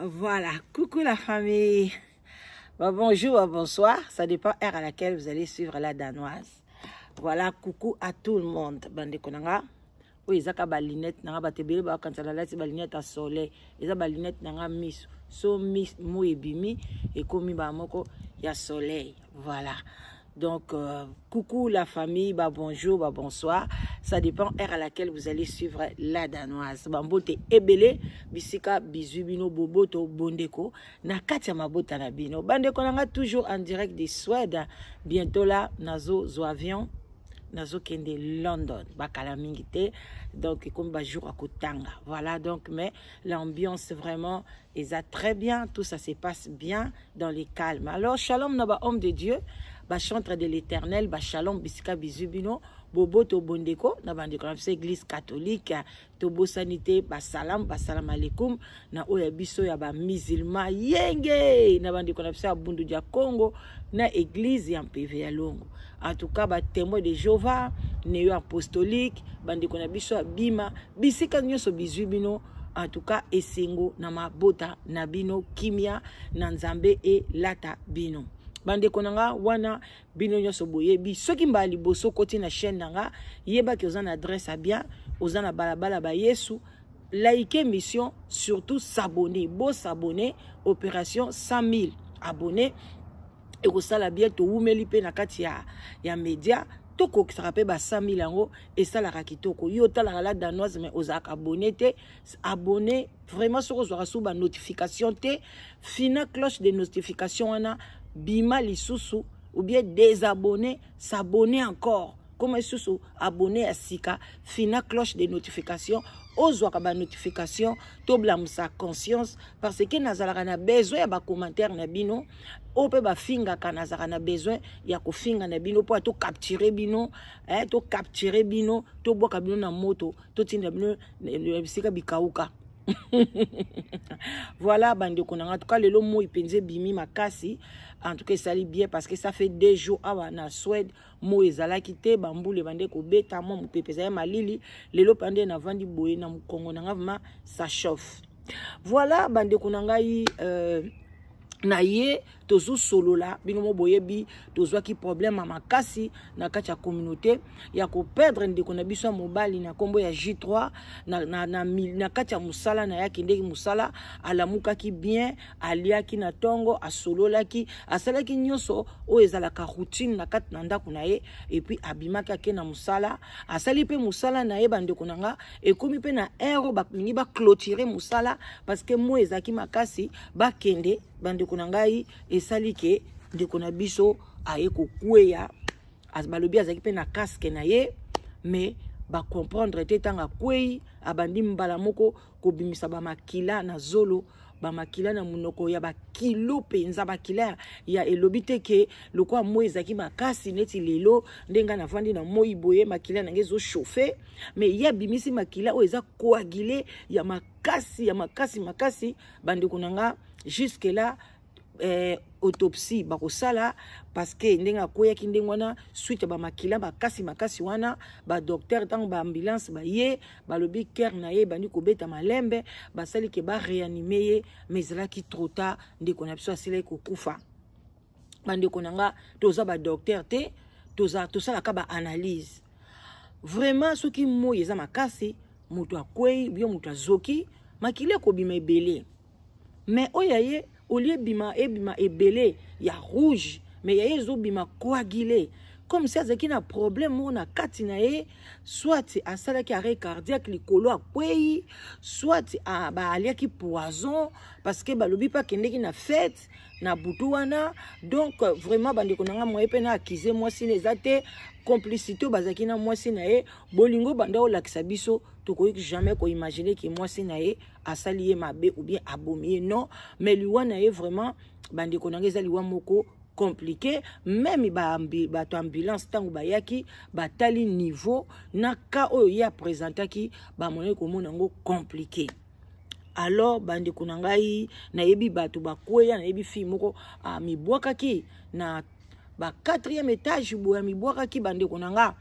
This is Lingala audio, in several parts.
Voilà, coucou la famille. Bah, bonjour, bah, bonsoir. Ça dépend heure à laquelle vous allez suivre la danoise. Voilà, coucou à tout le monde. Bandeko na nga. Oyo ezaka ba lunettes na nga bato ebele bakanisa nalati ba lunettes ya soleil. Eza ba lunettes na nga miso. So mis moi ebimi ekomi ba moko ya soleil. Voilà. Donc, coucou la famille, bah bonjour, bah bonsoir. Ça dépend heure à laquelle vous allez suivre la danoise. Bambote ebele, bisika bizu bino boboto bondeko na kati ya mabota na bino. Bandeko nanga toujours en direct de Suède. Bientôt là, nazo zo avion, nazo kende London, bakala mingi te. Donc comme ba jour akotanga. Voilà donc mais l'ambiance vraiment eza très bien, tout ça se passe bien dans les calmes. Alors shalom na ba homme de Dieu, ba chantre de l'Éternel, ba shalom bisika bizu bino, boboto bondeko na bandeko na biso église catholique, tobosani te ba salam, ba salam alaikum na oyo ya biso ya ba musulman yenge na bandeko na biso ya Bundu dia Congo na église ya MPV ya Longo. En tout cas ba témoin de Jéhovah, néo apostolique, bandeko na biso ya Bima, bisika nyonso bizwi bino. En tout cas esengo na mabota na bino, kimia na Nzambe elata bino. Bandeko na nga wana bino nyonso boyebi, soki mbala liboso koti na chaîne na nga, yebaki oza na adresse ya bien, oza na balabala ba Yesu, like mission, surtout s'abonner, bo s'abonner, opération 100 000 abonnés ekosala bien. Towumeli mpe na kati ya média, tokokisaka mpe ba 100 000 yango esalaka kitoko. Yo otalaka la danoise mais ozalaka abonné te, abonné vraiment. Soki ozwaka su ba notification te, fina cloche de notification wana, bima lisusu ou bien désabonner, s'abonner encore, koma lisusu abonné ya sika, fina cloche de notification, ozwaka ba notification, toblamusa conscience, parce que nazalaka na besoin ya ba commentaire na bino. Oyo mpe bafingaka, nazalaka na besoin ya kofinga na bino mpo tocapture bino, tocapture bino, tobwaka bino na moto, totinda bino na bisika bikauka. Voilà bandeko na nga, en tout cas lelo moi mpenza ebimi makasi. En tout cas esali bien parce que ça fait 2 jours awa na Suède moi ezalaki te, bambula ebande kobeta, mwa mopepe ezali malili. Lelo mpe nde navandi boye na mokongo na nga, vraiment ça chauffe. Voilà bandeko na ngai, na ye tozosolola bino mo boyebi, tozwaki problème ya makasi na kati ya communauté ya koperdre ndeko na biso ya mobali na nkombo ya J3 na kati ya mosala na ye. Akendeki mosala, alamukaki bien, aliaki na ntongo, asololaki, asalaki nyonso oyo ezalaka routine na kati na ndako na ye, et puis abimaki, ake na mosala, asali mpe mosala na ye. Bandeko na nga, ekomi mpe na heure oyo balingi baclôturer mosala parce que moi ezalaki makasi, bakende. Bandeko na ngai, esali ke ndeko na biso aye kokweya. Balobi azalaki mpe na casque na ye, mais bacomprendre te. Ntango akwei, abandi mbala moko kobimisa bamakila na zolo, bamakila na monoko, ya bakilo mpenza, bakila ya elobi te ke lokola moi ezalaki makasi neti lelo nde ngai navandi na moi boye, makila na ngai ezochauffe. Mais ye abimisi makila oyo eza coagulé, ya makasi, ya makasi makasi. Bandeko na nga, jusque là autopsie bakosala parce que ndenge akweyaki ndenge wana, suite ya bamakila makasi makasi wana, badocteur ntango baambulance baye, balobi cœur na ye ebandi kobeta malembe, basali ke baréanime ye, mais ezalaki trop tard, ndeko na biso asilaki kokufa. Bandeko na nga, toza badocteur te, tosalaka baanalyse. Vraiment soki moi eza makasi, moto akwei bio, moto azoki, makili ekobima ebele. Mais oyo ya ye, olie ebima, ebima ebele ya rouge, mais ya ye ezobima coagulé, comme si azalaki na problème moko na kati na ye, soit asalaki arrêt cardiaque likolo akwei, soit baaliaki poison, parce que balobi mpe akendeki na fête na butu wana. Donc vraiment bandeko na nga, moye mpe na akize mwasi na eza te, complicité oyo bazalaki na mwasi na ye, bolingo banda olakisa biso, tokoki jamais koimagine ke mwasi na ye asali ye mabe ou bien abomi ye, non. Mais liwa na ye vraiment, bandeko na nga, eza liwa moko compliqué. Même bato ambulance ntango bayaki, batali niveau na cas oyo ye apresentaki, bamonaki komona yango compliqué. Alors bandeko na ngai, nayebi bato bakweya, nayebi fille moko amibwakaki na ba quatrième étage boye, amibwakaki. Bandeko na nga,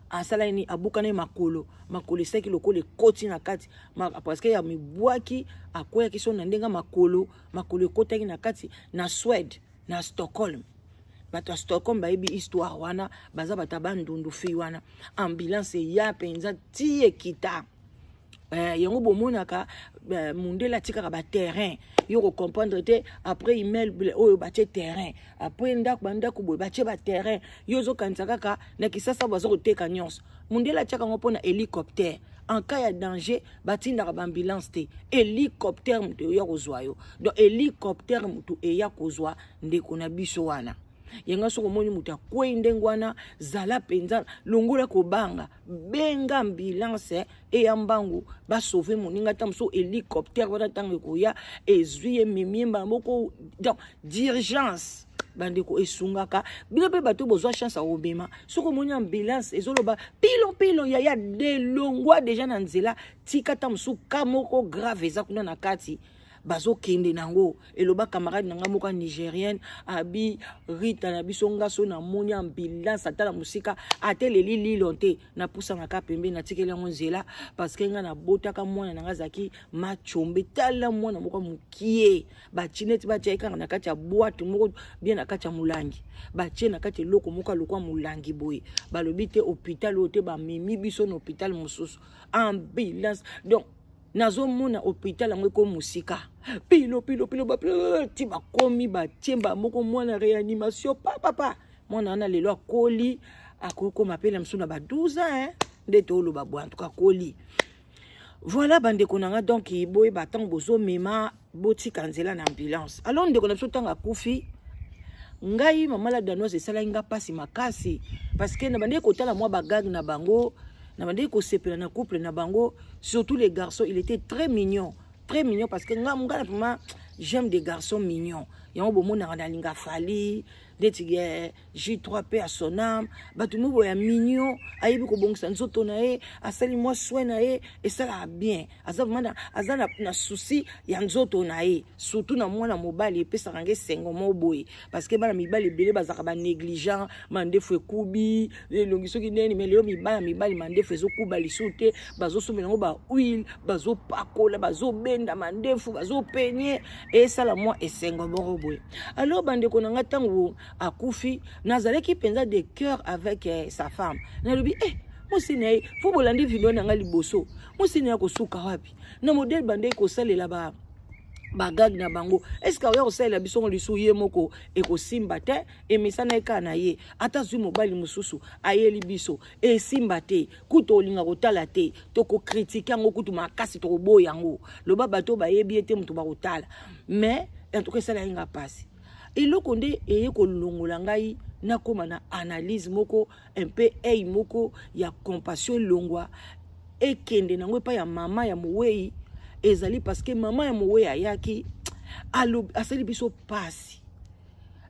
Asalaki nini? Abukana ye makolo, makolo esalaki lokola ekoti na kati, parce que ya mibwaki, akweyaki so na ndenge makolo, makolo ekotaki na kati. Na Swede, na Stockholm, bato ya Stockholm bayebi histoire wana, baza bato ya Bandundu. Fille wana, ambulance eya mpenza ti ekita. Yango bomonaka mundele atikaka baterrain, yo kocomprendre te. Après immeuble oyo batie terrain, après ndako, bandako boye batie baterrain, yo ozokanisa kaka na Kisasa baza koteka nyonso. Mundele atiaka yango mpona hélicoptère en cas ya danger. Batindaka baambulance te, hélicoptère moto eya kozwa yo. Donc hélicoptère moto eya kozwa ndeko na biso wana. Yango soki omoni moto akwei ndenge wana, zala mpenza, longola kobanga, benga ambulance eya mbangu, basauve moninga. Ata mosusu hélicoptère wana, ntango ekoya, ezwi ye, ememi ye mbala moko. Donc d'urgence, bandeko, esungaka bino mpe bato bozwa chance ya kobima. Soki omoni ambulance ezoloba pilon pilon, yaya, delongwa deja na nzela, tika. Ta mosusu ka moko grave eza kuna na kati, bazokende nango. Eloba camarade na ngai moko ya Nigérienne, abi Rita na biso, nga so namoni ambulance ata na mosika, ateleli lilo te, napusanaka pembeni, natikeli yango nzela, parce que ngai nabotaka mwana na ngai azalaki machombe. Tala mwana moko mokie, batie neti batia ye kaka na kati ya boîte moko bien, na kati ya molangi, batie na kati eloko moko alokwa molangi boye. Balobi te hôpital oyo te, bamemi biso na hôpital mosusu, ambulance. Donc nazomona hôpital yango ekomi mosika, pilo pilo pilo ti bakomi, batie moko mwana réanimation, papapa. Mwana wana lelo akoli, akokoma mpe na mosusu na ba 12 ans nde tooloba boye. En tout cas akoli. Voilà, bandeko na nga, donc boyeba, ntango bozomema, botika nzela na ambulance. Alors ndeko na biso, ntango akufi, ngai mama la Danoise, esalaki nga mpasi makasi, parce que na bandeki kotala mwa bagag na bango, na bandeki kosepela na couple na bango, surtout les garçons. Il était très mignon, très mignon, parce que nga nga vraiment j'aime des garçons mignons. Yango bomonaka nalinga Fali neti J3 mpe ya sonam, bato mo boya mignon, ayebi kobongisa nzoto na ye, asali mwa soin na ye, esalaka bien. Aza vraiment aza na souci ya nzoto na ye, surtout na mwana mobali epesaka nge esengo mo boye, parce que bana mibali ebele bazalaka banégligent, mandefu ekubi, elongi soki ndeni. Mais lelo mibala mibali mandefu ezokuba lisusu te, bazosombela yango bahuile, bazopakola, bazobenda mandefu, bazopenye, esala mwa esengo moko boye. Alors bandeko na nga, ntango akufi, nazalaki mpenza de cœur avec sa femme. Nalobi mwasi na ye, fo bolandi video na nga liboso, mwasi na ye akosuka wapi na modèle bandeki kosalela ba bagag na bango? Est-ce oya kosalela biso ngo lisusu ye moko ekosimba te? Emesana ye kaka na ye, ata zwi mobali mosusu ayeli biso, esimba te. Kutu olinga kotala te, tokocritiquer yango kutu makasi, tokoboya yango. Loba bato bayebi ye te, moto bakotala. Mais en tout cas esala ye nga mpasi. Eloko nde eye kolongola ngai, nakóma na analyse moko un peu ei moko ya compassion, elongwa ekende nango epai ya mama ya mowei, ezali parce que mama ya mowei ayaki, asali biso pasi,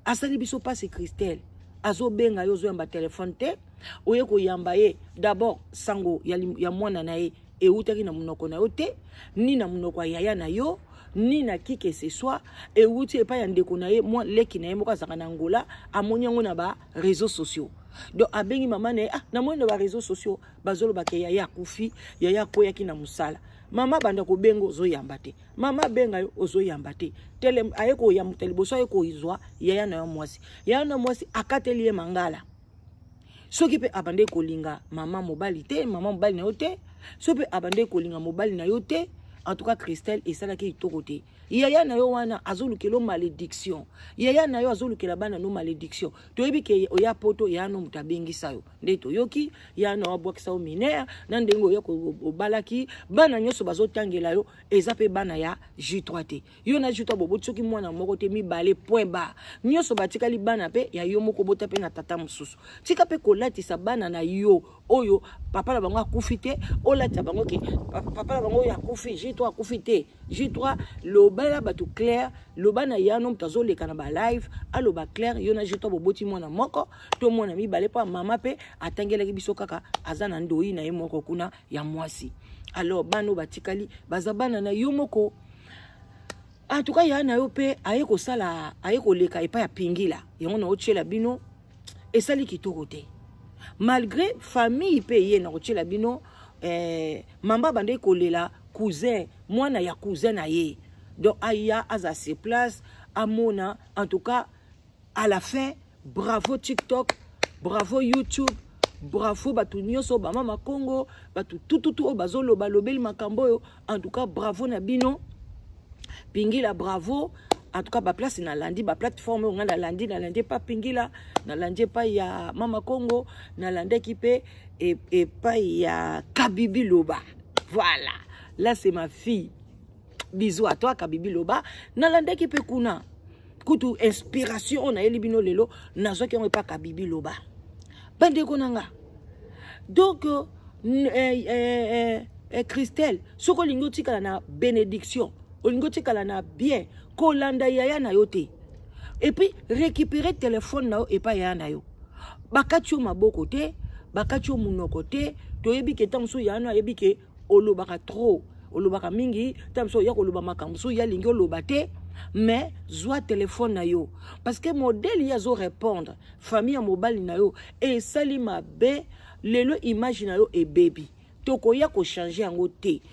asali biso pasi. Christelle azobenga yo, ozoyamba telefone te. Oye koyamba ye d'abord, sango ya mwana na ye eutaki na monoko na yo te, ni na monoko ya yaya na yo, ni na qui que ce soit. Euti epai ya ndeko na ye, mwa leki na ye moko azalaka na Ngola, amoni yango na baréseaux sociaux. Donc abengi mama na ye: "Ah, namoni na baréseaux sociaux bazolobaka yaya akufi, yaya akweyaki na mosala." Mama banda kobenga, ozoyamba te. Mama abenga yo, ozoyamba te. Tele aye koyamba liboso, aye kozwa yaya na yo mwasi. Yaya na mwasi akateli ye mangala. Soki mpe abande kolinga mama mobali te, mama mobali na yo te, soki mpe abande kolinga mobali na yo te, en tout cas Christelle, esalaki kitoko te. Yaya na yo wana azolukela malédiction, yaya na yo azolukela bana no malédiction. Toyebi ke oya Poto, yaya no moto abengisa yo nde toyoki yaya na yo abwakisa yo minere na ndenge oya obalaki. Bana nyonso bazotangela yo eza mpe bana ya J3 te. Yo na J3 boboti soki mwana moko te, mibale, point barre. Nyonso batikali bana mpe ya yo moko, bota mpe na tata mosusu. Tika mpe kolatisa bana na yo oyo papa na bango akufi te, olatisa bango ke papa na bango oyo akufi, J3 akufi te. J3, lobela bato clair, loba na yano moto azoleka na balive, aloba clair: yo na J3 boboti mwana moko to mwana mibale, mpo mama mpe atangelaki biso kaka aza na ndoi na ye moko kuna ya mwasi. Alors bana oyo batikali baza bana na yo moko. En tout cas ya na yo mpe aye kosala, aye koleka epai ya Pingila, yango na otiela bino, esali kitoko te. Malgré famille mpe ye na kotiela bino mamba abandaki kolela cousin, mwana ya cousin na ye. Donc aya aza sur place, amona. En tout cas, à la fin, bravo TikTok, bravo YouTube, bravo bato nyonso, bamama Congo, bato tututu oyo bazoloba lobeli makambo oyo. En tout cas, bravo na bino. Pingila, bravo. En tout cas, baplace nalandi, baplateforme oyo ngai nalandi epa Pingila, nalandi epai ya Mama Congo, nalandaki mpe epai ya Kabibi Loba. Voilà, là c'est ma fille, bisous à toi Kabibi Loba. Nalandaki mpe kuna. Kutu inspiration oyo nayeli bino lelo, nazwaki yango epa Kabibi Loba, bandeko na nga. Donc Christelle, soki olingi otikala na bénédiction, olingi otikala na bien, kolanda yaya na yo te. Et puis récupérer téléphone na yo epai yaya na yo. Bakati yo maboko te, bakati yo monoko te. Toyebi ke ntango mosusu yaya no ayebi ke olobaka trop, olobaka mingi. Ntango mosusu oya koloba makambo mosusu ye alingi oloba te. Mais zwa telefone na yo, parce que modèle ye azorépondre famille ya mobali na yo esali mabe. Lelo image na yo ebebi, tokoya kochange yango te.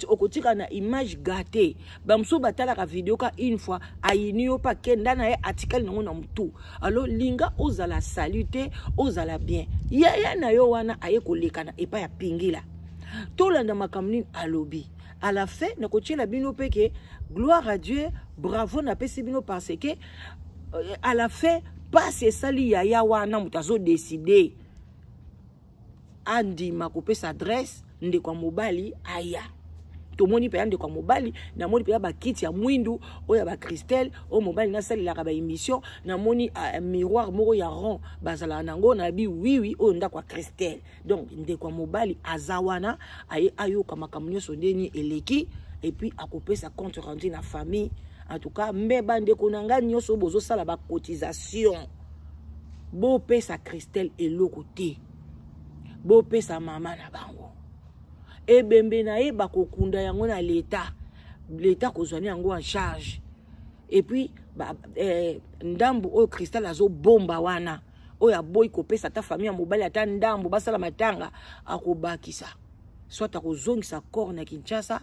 Okotika na image gâté. Bamosusu batalaka video ka une fois, ayini yo mpe akenda na ye, atikali nango na motu. Alors linga ozala sali te, ozala bien. Yaya na yo wana aye koleka na epai ya Pingila. Tolanda makambo nini alobi. À la fin, nakotiela bino mpe ke gloire à Dieu, bravo napesi bino, parce que à la fin, pasi esali yaya wana, moto azodécider, andima kopesa adresse, ndeko ya mobali aya. Tomoni mpenza ndeko ya mobali, namoni mpenza bakiti ya mwindu oyo ya bacristel oyo mobali nasalelaka baémission. Namoni miroir moko ya rond bazalaka nango. Nayebi wiwi oyo ndako ya Christelle. Donc ndeko ya mobali aza wana, aye ayoka makambo nyonso ndeni eleki, et puis akopesa compte rendu na famille. En tout cas, mbe bandeko na ngai nyonso oyo bozosala bacotisation, bopesa Christelle eloko te, bopesa mama na bango ebembe na ye. Bakokunda yango na leta, leta kozwani yango en charge. Et puis ndambu oyo Cristal azobomba wana, oyo aboyi kopesa ata famille ya mobali ata ndambu basala matanga, akobakisa, soit akozongisa corps na Kinshasa.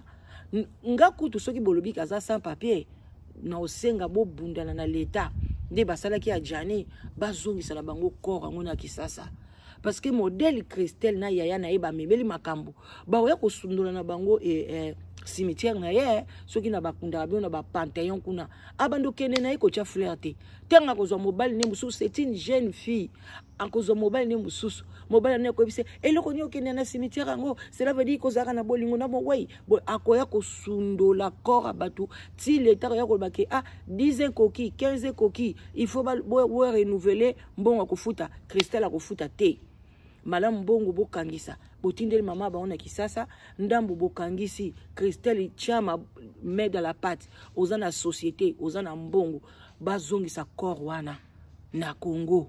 Nga kutu, soki bolobi aza sans papier, na osenga bobundana na leta nde basalaki ya Jani, bazongisa na bango corps yango na Kisasa, parce que modèle Christelle na yaya na ye bamemeli makambo, bakoya kosundola na bango cimetière na ye. Soki na bakundaka bino na bapanthéon kuna, abandi okende na ye kotya fleur te. Ntango akozwa mobali ne mosusu, c'est une jeune fille, akozwa mobali ne mosusu, mobali ne akoyebisa eloko nini okende na cimetière yango. Cela veut dire kozalaka na bolingo na mowei boye, akoya kosundola corps ya bato ti leta akoya koloba ke ah, 10 ekoki, 15 ekoki, il faut bo renouveler mbongo. Akofuta, Christelle akofuta te. Malamu mbongo bokangisa, botindeli mama bango na Kisasa ndambo bokangisi. Christelle, tiama main dans la pâte. Oza na société, oza na mbongo, bazongisa corps wana na Congo,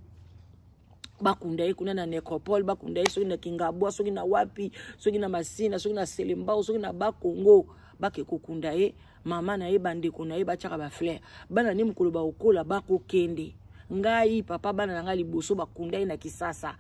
bakunda ye kuna na nécropole, bakunda ye soki na Kingabwa, soki na wapi, soki na Masina, soki na Selembao, soki na Bakongo, bake kokunda ye. Mama na ye, bandeko na ye batiaka bafleur. Bana nde mokolo bakokola, bakokende. Ngai papa, bana na ngai liboso bakunda ye na Kisasa.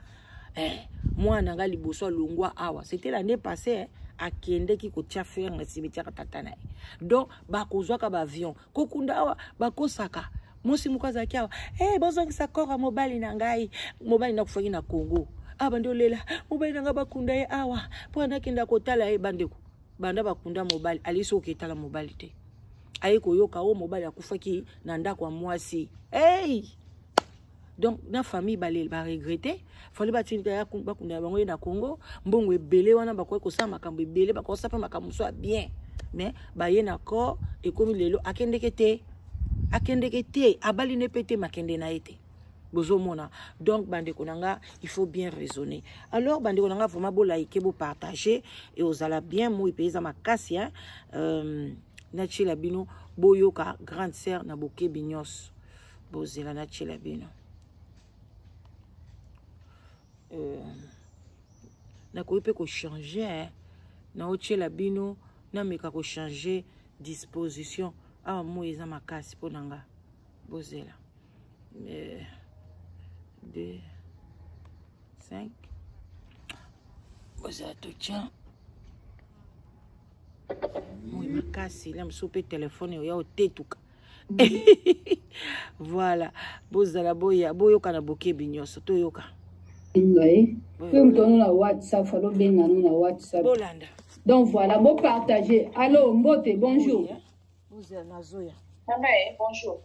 Mwana na ngai liboso alongwa awa, c'était l'année passée, akendeki kotia fleur na cimetière tata na ye. Donc bakozwaka baavion kokunda awa, bakosaka. Mwasi moko azalaki awa, hey, bozongisa corps ya mobali na ngai. Mobali nakufaki na Congo awa, bandi olela mobali na ngai, bakunda ye awa mpo nakenda kotala ye. Bandeko, banda bakunda mobali, alisi soki etala mobali te. Aye koyoka oyo mobali akufaki na ndako ya mwasi. Hey! Donc na famille baleli, baregretter. Fallait batindika bakunda bango ye na Congo. Mbongo ebele wana, bakoki kosala makambo ebele, bakosala mpe makambo mosusu ya bien. Mais baye na corps ekomi lelo, akendeke te, akendeke te, abali ne mpe te, makende na ye te. Bozomona? Donc bandeko na nga, il faut bien raisonner. Alors bandeko na nga, vraiment bolike, bopartage e ozala bien. Moi mpe eza makasi, hein? Natiela bino, boyoka grande sœur na bokebi nyonso. Bozela, natiela bino. Nakoki mpe kochange, naotiela bino, nameka kochange disposition awa. Moi eza makasi mpo na nga. Bozela, 2. 5. Bozala totya moi makasi na mosusu mpe telefone oya otetuka. Voilà, bozala boya boyoka na bokebi nyonso, toyoka. Ngai mpe moto wana na WhatsApp, alobenga no na WhatsApp. Bolanda. Donc voilà, bopartage. Allo, mbote, bonjour. Bozala, nazoya. Mama, bonjour.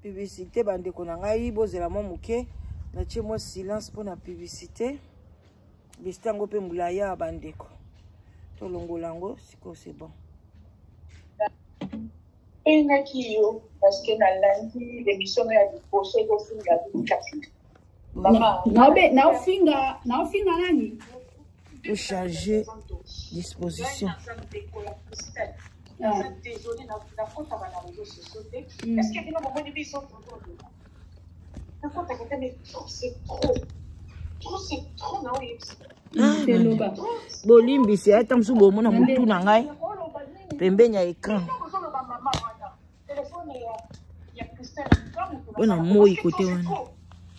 Publicité, bandeko na ngai, bozela mwa moke, natie mwa silence mpona publicité. Publicité yango mpe molai ya bandeko, tolongola yango sikoyo, c'est bon. Bengaki yo parce que nalandi émission no ya liboso, ezofinga bikati mama. Naofinga, naofinga nani? Tocharge disposition. Naza désolé, nakotaka na réseau sociaux te. Est ce que bino bomoni biso nakotaka te? Mais trop, c'est trop, trop, c'est trop. Na oyebisa. Teloba. Bolimbisi, ata mosusu bomona motu na ngai pembeni ya écran. Ozoloba mama wana telefone ya Christelle. Mpona moi kote wana.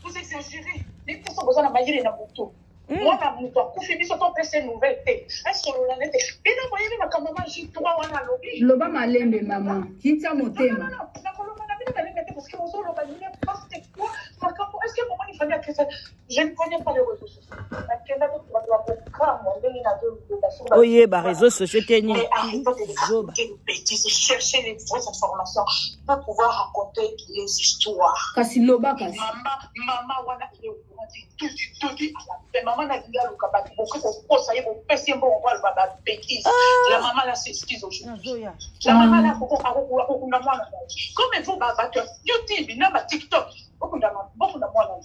Vous exagérez, neti boza na mayele na motu. Mwana moto akufi, biso topesa nouvelle te, asolola nete bino boyebi makambo ma J3 wana alobi. Loba malembe mama, kitya motema. Nakoloba na bino malembe te parce que ozoloba n'importe quoi. Makambo, est ce que bomoni famille ya Christelle? Je ne connais pas les réseaux sociaux. Nakenda bato bakokamwa ndenge nazoloba. Oyeba réseau sociaux te nini? Mais arrêtez de raconter des bêtises, cherchez les vraies informations pour pouvoir raconter les histoires. Kasi loba kasi. Mama, mama wana, il est au courant du tout, du début à la fin. Mama nalingi aluka bato bokoki kokosa ye, bopesi ye mbongo po aloba babêtises. La maman là s'excuse aujourd'hui. Nazoya. La maman là akokunda mwana na ye. Comme vous, bato ya YouTube na ba TikTok, bokunda mwana.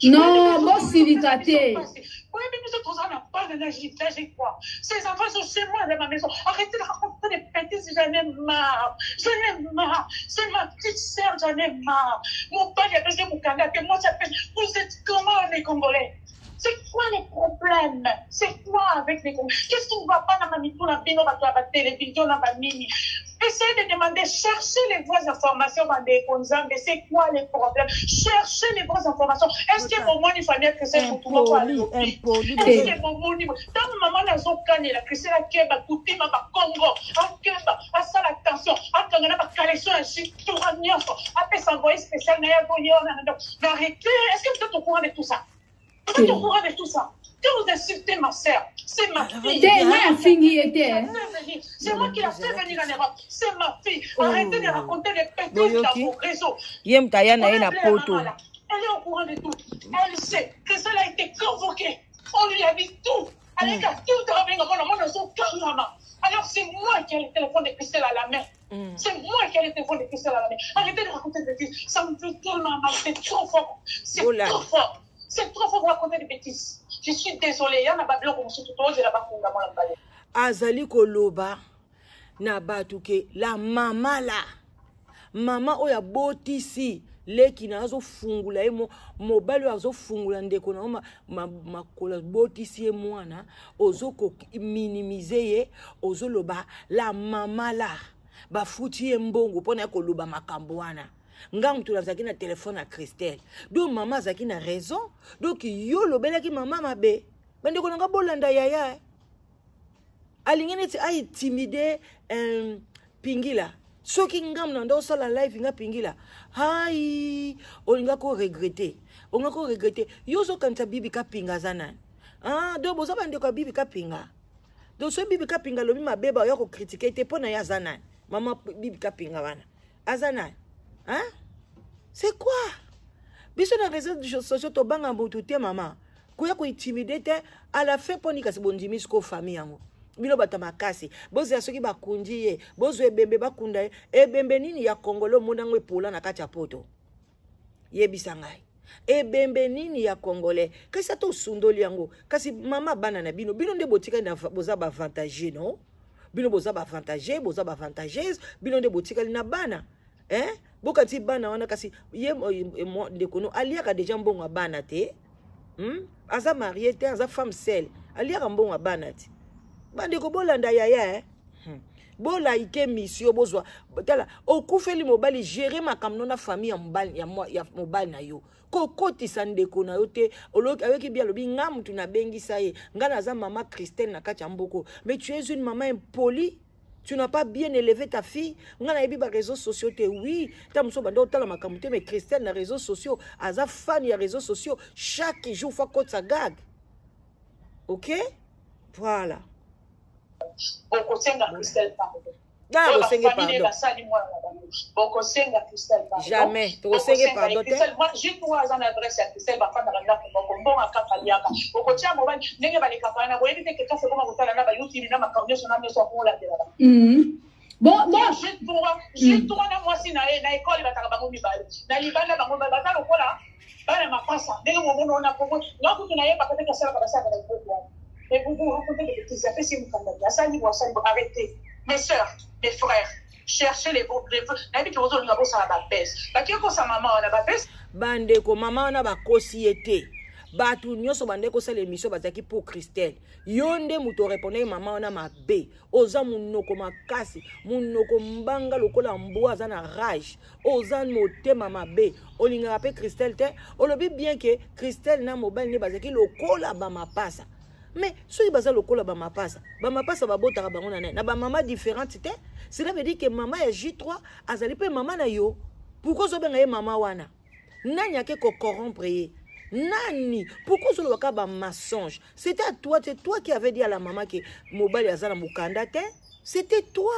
Non, bosilika te. Oyebi, biso toza na bana na J3. Ces enfants sont chez moi, dans ma maison. Arrêtez de raconter des bêtises, j'en ai marre, j'en ai marre. C'est ma petite sœur, j'en ai marre. Mon père, il a besoin de mokanda que moi j'appelle. Vous êtes comment, les Congolais? C'est quoi les problèmes? C'est quoi avec les Congolais? Qu'est-ce qui ne va pas dans ma mitou, na bino, bato ya télévision, na banini? Essayez de demander, cherchez les vraies informations, bandeko Nzambe, c'est quoi les problèmes? Cherchez les vraies informations. Est-ce que bomoni famille Christelle Impoli, impoli. Est-ce que bomoni ntango mama nazokanela Christelle akeba kutima bakongo, akeba, asala attention, akanga na bacaleçon ya jitura nyonso, apesa envoyé spécial na ye azoyona na ndako. Arrêtez. Est-ce que vous êtes au courant de tout ça? Vous êtes au courant de tout ça? Quand vous insultez ma sœur, c'est ma fille. Te, ngai afingi ye te. C'est moi qui l'a fait venir en Europe. C'est ma fille. Arrêtez de raconter des bêtises dans vos réseaux. Ye moto aya na ye na poto. Elle est au courant de tout. Elle sait que cela a été convoqué. On lui a dit tout. Elle a tout travaillé. Alors c'est moi qui ai le téléphone de Christelle à la main. C'est moi qui ai le téléphone de Christelle à la main. Arrêtez de raconter des bêtises. Ça me fait tellement mal. C'est trop fort. C'est trop fort. C'est trop fort de raconter des bêtises. Je suis désolée. Il y en a pas de Azali koloba na bato ke la mama la mama oyo abotisi leki na azofungula ye, mobali oyo azofungula ndeko na yo makolo, abotisi ye mwana, ozokominimiser ye, ozoloba la mama la bafuti ye mbongo mpona ye koloba makambo wana. Nga moto nazalaki na telefone ya Christelle, donc mama azalaki na raison. Donc yo olobelaki mama mabe. Bandeko na nga, bolanda yaya, eh. Alingi neti aintimider Pingila. Soki ngambo na nda osala live nga Pingila, hai, olinga koregretter, olinga koregretter. Yo ozokanisa Bibi Kapinga aza nani? Ah, donc boza bandeko ya Bibi Kapinga. Donc soki Bibi Kapinga alobi mabe, baoya kocritiquer te. Mpo na ye aza nani? Mama Bibi Kapinga wana aza nani, hein? C'est quoi? Biso na réseau sociaux tobanga motu te. Mama koya kointimider te. À la fin, mponi kasi bondimi sikoyo famille yango? Bino bato ya makasi, bozela soki bakundi ye, bozwa ebembe, bakunda ye. Ebembe nini ya Congolais omoni yango epola na kati ya poto? Yebisa ngai, ebembe nini ya Congolais? Kasi ata osundoli yango, kasi mama bana na bino, bino nde botikali, boza baavantage. Non, bino boza baavantage, boza baavantageuse, bino nde botikali na bana, eh? Bokati bana wana, kasi ye ndeko no aliaka deja mbongo ya bana te, Aza marié te, aza femme seule, aliaka mbongo ya bana te. Bandeko, bolanda yaya, eh? Bolaike mission, bozwa. Tala, okufeli mobali, gérer makambo no na famille ya mobali, ya mobali na yo. Kokotisa ndeko na yo te. Ayoki bi alobi nga mutu nabengisa ye, nga naza mama Christelle na kati ya mboko. Mais tu es une maman impolie, tu n'as pas bien élevé ta fille. Nga nayebi baréseaux sociaux te, oui, ta mosusu banda otala makambo te, mais Christelle na réseaux sociaux aza fan ya réseaux sociaux. Chaque jour faut akotisa gag. Ok, voilà. Bokosenga Christelle pardon. Nga kosenge pardon? Basali mwana na bango, bokosenga Christelle pardon. Jamais tokosenge pardon te. Juste oyo aza na adresse ya Christelle, bafandaka ndako moko, mbongo kaka aliaka, okotia mobali ndenge balekaka wana. Boyebi te ke kasi ekoma kotala na bayoutube na makambo nyonso na nyonso, akomolandelaka. Bon. Juste wana, mwasi na ye na ekole, bataka bango mibale na libanda, bango baza lokola bana mapasa. Ndenge momona wana kongo, nga kutu nayebaka te kasalaka, basalaka na liboko wana. Mais vous vous racontez des bêtises. Apesi mokanda, asali bo, asali bo. Arrêtez, mes sœurs, mes frères, cherchez les bons. Nayebi ke ozolinga bosala bapese, bakoki kosa mama wana bapese. Bandeko, mama wana bakosi ye te. Bato nyonso bande kosala émission bazalaki pour Christelle. Yo nde moto orépondaki mama wana mabe. Oza monoko makasi, monoko mbanga lokola mbwa, aza na rage, oza motema mabe, olingaka mpe Christelle te. Olobi bien ke Christelle na mobali nde bazalaki lokola bamapasa. Mais soki baza lokola bamapasa, bamapasa babotaka bango na nani? Na bamama différente te. Cela veut dire ke mama ya J3 azali mpe mama na yo. Pourquoi ozobenga ye mama wana? Nani ake kocorrompre ye? Nani? Pourquoi ozolobaka bamensonge? C'était à toi, c'est toi qui avait dit à la maman ke mobali aza na mokanda te. C'était toi.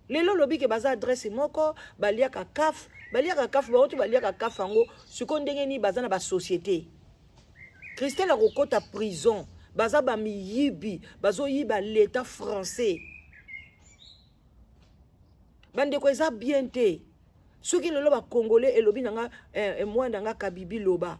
Lelo olobi ke baza adresse moko, baliaka CAF, baliaka CAF, bango to baliaka CAF yango. Sikoyo ndenge nini baza na basociété? Christelle akokɔta prison. Baza bamiyibi, bazoyiba l'État français. Bandeko, eza bien te. Soki lelo bacongolais elobi na nga, mwana nga Kabibi, loba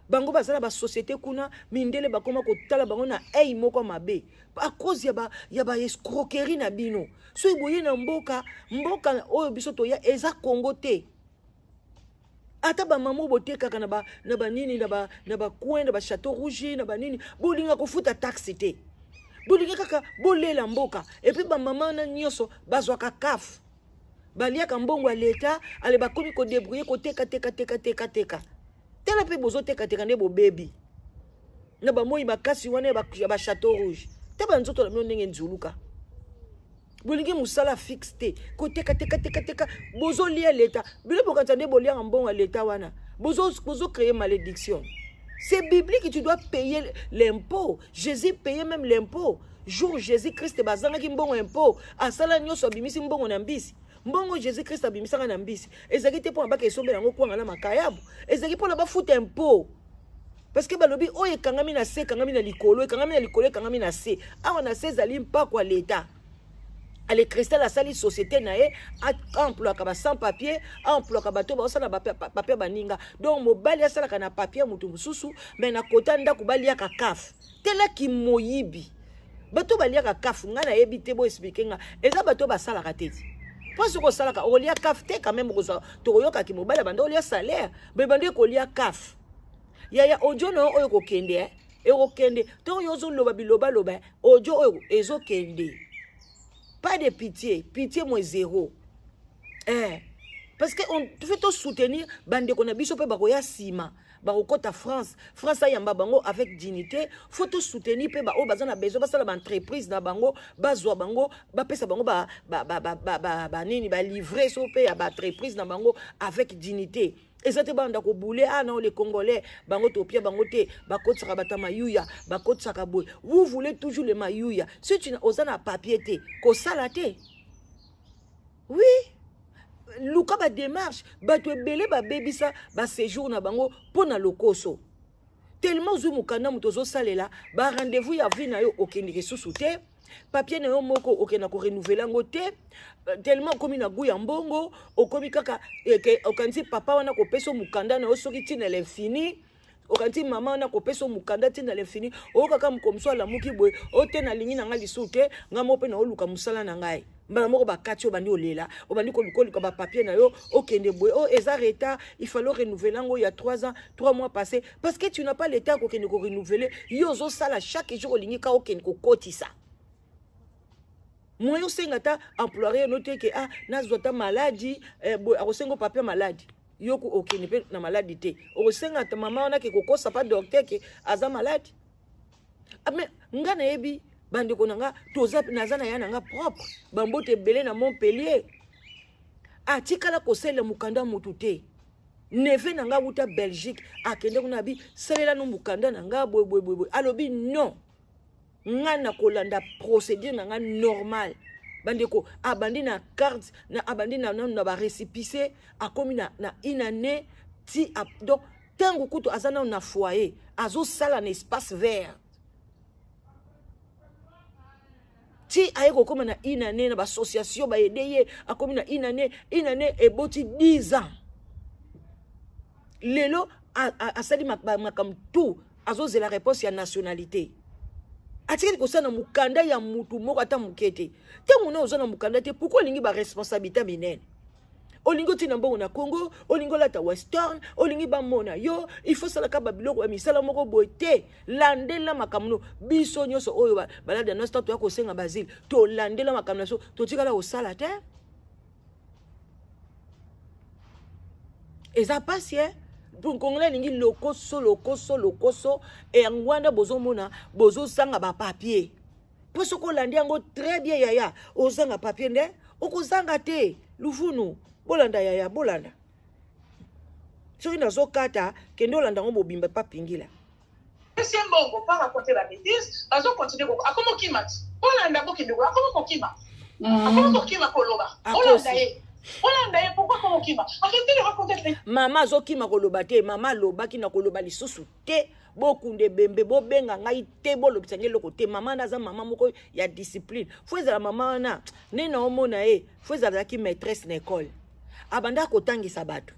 bango baza na basociété kuna, mindele bakoma kotala bango na ei moko mabe à cause ya baescroquerie na bino. Soki boye na mboka, mboka oyo biso toya eza Congo te. Ata bamama oyo botekaka na banini, na bacoin, na bachateau rouge, na banini, bolinga kofuta taxe te, bolingi kaka bolela mboka. Et puis bamama wana nyonso bazwaka CAF, baliaka mbongo ya leta. Ale, bakomi kodébrouiller koteka teka teka teka teka. Tala mpe bozotekateka nde bobebi na bamoi makasi wana ya bachateau rouge te. Banzoto na bino ndenge nzuluka, bolingi mosala fixe te, koteka teka teka teka, bozolia leta. Bino bokanisa nde boliaka mbongo ya leta wana, bozocréer malédiction. C'est biblique, tu dois payer l'impôt. Jésus payait même l'impôt. Jour Jésus Christ bazangaki mbongo impôt, asala nyonso, abimisi mbongo na mbisi. Mbongo Jésus Christ abimisaka na mbisi ezalaki te mpona baka esombela yango kwanga na makayabu, ezalaki mpona bafuta impôt, parce que balobi oyo ekangami na se ekangami na likolo, ekangami na likolo ekangami na se. Awa na se ezali mpako ya leta. Ale, Christelle asali société na ye, aemployaka basans papier, aemployaka bato baosala papier baninga. Donc mobali asalaka na papier moto mosusu, mais na kota ndako baliaka CAF. Telaki moyibi, bato baliaka CAF, ngai nayebi te, boexpliquer nga. Eza bato basalaka te ti, mpo soki osalaka okolia CAF te. Quand même tokoyokaki mobali abanda olia salaire, mais bando ekolia CAF. Yaya, audio na yo oyo ekokende, ekokende ntongo yo ozoloba bilobaloba. Audio oyo ezokende, pas de pitié, pitié moins zéro, eh. Parce que on fait to soutenir bandeko na biso mpe bakoya nsima, bakokɔta France, France ayamba bango avec dignité. Faut to soutenir mpe baoyo baza na besoin basala baentreprise na bango, bazwa bango, bapesa bango banini, balivre so mpe ya baentreprise na bango avec dignité. Eza te banda kobule. Ah non, les Congolais bango topia bango te, bakotisaka bato ya mayuya, bakotisaka boye. Vous voulez toujours le mayuya. Si tu oza na papier te, kosala te. Oui, luka badémarche. Bato ebele babebisa baséjour na bango mpo na lokoso. Tellement ozwi mokanda, moto ozosalela barendez-vous ya vie na yo, okendeke susu te. Papier na yo moko okenda korenouveler yango te. Tellement okomi na gu ya mbongo, okomi kaka okanisi papa wana kopesa mokanda na yo soki ntina l'infini. Okanisi mama wana akopesa yo mokanda ti na l'infini? Oyokaka mokolo mosusu alamuki boye, o te, nalingi na ngai lisusu te, ngai moko mpe naoluka mosala na ngai. Mbala moko bakati, obandi olela, obandi koluka bapapier na yo, okende boye, o eza retard, il fallait renouveler yango ya 3 ans, 3 mois passé, parce que tu n'as pas l'état kokende korenouveler. Yo ozosala chaque jour, olingi ka okende kokotisa moyen, osenga ata employer no te ke ah, nazwa ata maladi eh, boye akosenga papier maladi yo okende mpe na maladi te, okosenga ata mama wana ke kokosa pa docteur ke aza maladi. Ah, mais nga nayebi bandeko na nga, toza naza na ya na nga propre, bambote ebele na Montpellier, atikala kosalela mokanda motu te. Neveu na nga wuta Belgique, akende kuna, abi salela no mokanda na nga boye boye boye, alobi non, nga na kolanda procédure na nga normal. Bandeko, abandi na carte na, abandi na nanu na barécépissé, akomi na une année ti donc ntango kutu aza nanu na foyer, azosala na espace vert, ti aye kokóma na une année na baassociation baede ye, akomi na une année, une année eboti 10 ans. Lelo asali makambo tout, azozela réponse ya nationalité. Atikali kosala na mokanda ya mutu moko ata moke te. Ntango na oza na mokanda te, pourquoi olingi baresponsabilité minene? Olingi otina mbongo na Congo, olingi olata western, olingi bamona yo, il faut salaka babiloko ya misala moko boye te. Landela makambo no. Biso nyonso oyo balada nyonso, toya kosenga basile, tolandela makambo na biso, totikala kosala te. Eza pasi e congolais alingi lokoso, lokoso, lokoso. Yango wana bozomona bozozanga bapapier, mpo soki olandi yango très bien, yaya, ozanga papier nde okozanga te. Luvunu, bolanda yaya, bolanda. Soki nazokata, kende olanda yango mobimba, papingila. Pesi ye mbongo pa raconter ba bêtises, bazo continuer ko akoma okima ti bolanda, bokende ko akoma kokima, akoma kokima koloba. Bolanda ye, bolanda ye. Pourquoi akoma okima? Arrêtez de raconter. Mama azokima koloba te. Mama alobaki na koloba lisusu te, bokunda ebembe, bobenga ngai te, bolobisa ngai eloko te. Mama wana aza mama moko ya discipline. Fo ezala mama wana nde naomona ye, fo ezalaki maîtresse na ekole, abanda kotangisa bato.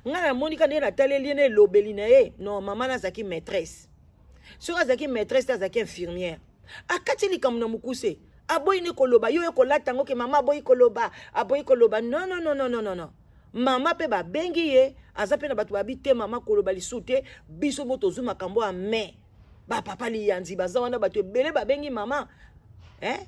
Ngai namoni ka ndenge nataleli ye na elobeli na ye, non, mama na azalaki maîtresse. Soki azalaki maîtresse te, azalaki infirmière. Akati likambo na mokuse, aboyi nde koloba. Yo kolata yango ke mama aboyi koloba, aboyi koloba. Non, non, non, non, non, non. Mama mpe babengi ye, aza mpe na bato babi te, mama koloba lisusu te, biso mo tozwi makambo ya mai. Bapapa liyanzi baza wana, bato ebele babengi mama, eh?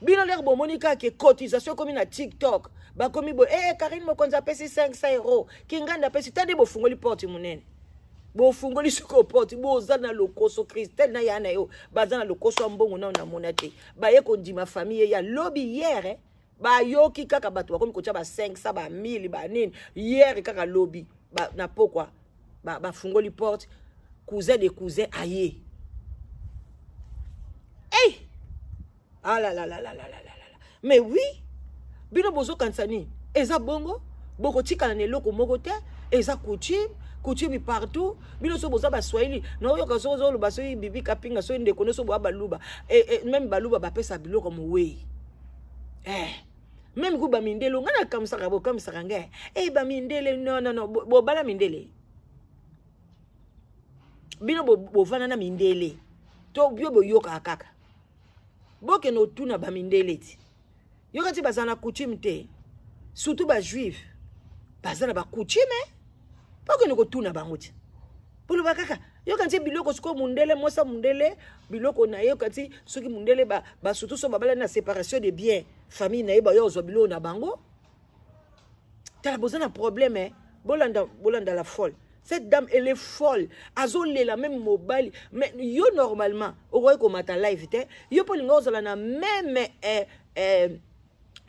Bino lere bomoni kaka cotisation ekomi na TikTok, bakomi boye, eh, Karine Mokonzi apesi 500 euro, Kinganda apesi ta nde. Bofungoli porte monene, bofungoli sikoyo porte, boza na lokoso. Christelle na ya na yo baza na lokoso ya mbongo. Nao namona te, baye kondima famille ye ya lobi hier, eh? Bayoki kaka bato bakomi kotia ba 500, ba 1000, banini hier kaka lobi ba, na pokwa bafungoli ba porte, cousin de cousin aye. Hey! Ah là là là là là là là là! Mais oui, bino bozokanisa nini? Eza bongo, bokotikala na eloko moko te. Eza coutume, coutume partout. Bino so boza baswahili, naoyoka soki ozoloba, soki bibi kapinga, soki ndeko nyonso boya baluba, même baluba bapesa biloko mowei, eh. Même ku bamindele, ngai nakamisaka, bokamisaka ngai e bamindele. Non, non, non, bobala mindele, bino bovanda na mindele to bio boyokaka kaka. Bokende otuna bamindele ti yoka ti baza na coutume te, surtout bajuif baza na bacoutume. Bokende kotuna bango ti boloba kaka yoka nti biloko. Sikoyo mundele, mwasi mundele, biloko na ye, yoka ti soki mundele basurtout so babalani na séparation de bien, famille na ye bayo ozwa biloko na bango. Tala, boza na problème, eh? Bolanda, bolanda la folle, cette dame, elle est folle. Azolela même mobali. Mais yo, normalement okoki komata live te. Yo mpo olinga ozala na même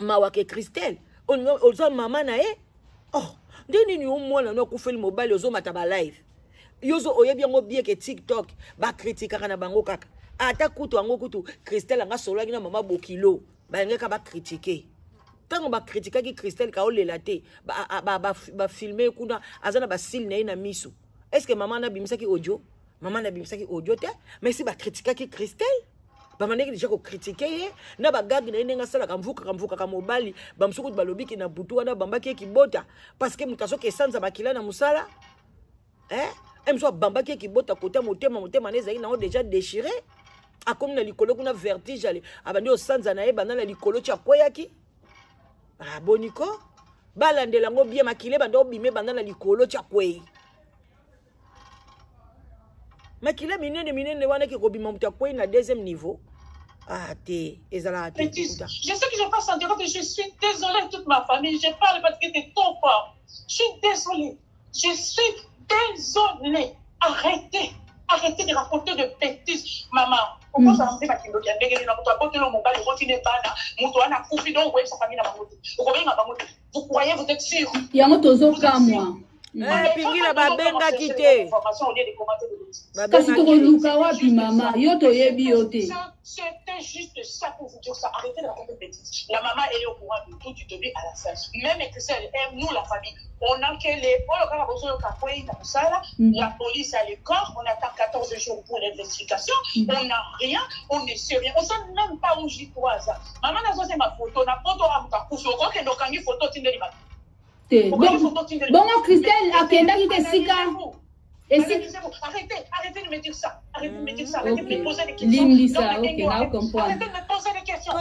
mawa ke Christelle, oza mama na ye. Oh, nde nini? Yo mwana no akufeli mobali, ozomata balive. Yo zo oyebi yango bien ke TikTok bakritikaka na bango kaka. Ata kutu yango kutu Christelle anga sololaki na mama bokilo, balingaka bakritike. Ntango bakritikaki Christelle, kaolela te, bafilme kuna, aza na basile na ye na miso. Est ce que mama nabimisaki audio? Mama nabimisaki audio te. Mais si bakritikaki Christelle, bamandaki deja kokritike ye na bagage na ye, ndenge asalaka, mvukaka mvukaka mobali. Bamosusu kutu balobiki na butu wana bambaki ye kibota, parce que moto azoki esanza makila na mosala, eh? Mosusu abambaki ye kibota kota motema, motema na ezalaki nango déjà déchiré, akomi na likolo kuna, vertige, ale abandi osanza na ye banda na likolo ti akweyaki. Ah, boniko balandela yango bien, makila ebanda obime banda na likolo ti akwei, makila minene minene wana eke kobima, moto akwei na deuxième niveau. Ah te, ezalaka te. Je sais que je passe en direct, je suis désolée, toute ma famille, je parle parce que c'est trop fort. Je suis désolée, je suis désolée. Arrêtez, arrêtez de raconter de bêtises, maman. Okozala nde bakindoki ya ndenge nini? Na moto aboteli mobali, oboti ne bana, moto wana akufi, donc okoyebisa famille na bango te, okobenga bango te? Vous croyez, vous êtes sûr? Yango tozokamwa. Eh, Pingila, babengaki te. Kasi tokoluka wapi mama? Yo toyebi yo te. C'était juste ça pour vous dire ça. Arrêtez de raconter des bêtises. La maman, elle est au courant de tout du début à la fin. Même Christelle, nous, la famille, on a que les. La police a le corps, on attend 14 jours pour l'investigation. On n'a rien, on ne sait rien. On ne sait même pas où J3. Maman a ma photo, na photo a muka ok, donc photo tindeli ba. Te, bongo Christelle akendaki te sika. Arrêtez, arrêtez de me dire ça. Arrêtez de me dire ça. Arrêtez de me poser des questions. Limbisa, ok, na comprendre. Arrêtez de me poser des questions.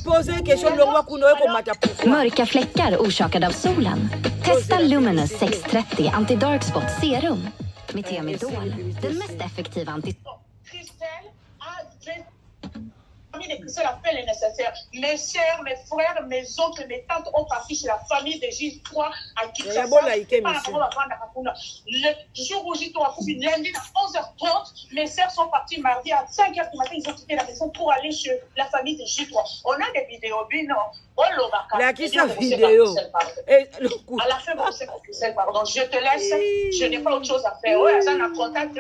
Poser question, longwa kuna, oyo komata pourquoi? Mörka fläckar orsakade av solen. Testa Luminous 630 Anti-Dark Spot Serum med Temidol. Den mest effektiva anti. Christelle a fait famille de Christelle a fait le nécessaire. Mes soeurs, mes frères, mes oncles, mes tantes ont parti chez la famille de J3 à Kinshasa. Le jour où J3 a coupé, lundi à 11h30, mes soeurs sont parties mardi à 5h du matin, ils ont quitté la maison pour aller chez la famille de J3. On a des vidéos, mais non. Lakisa vidéo. À la fin, c'est pardon. Je te laisse. Je n'ai pas autre chose à faire. Ouais, ça a contact.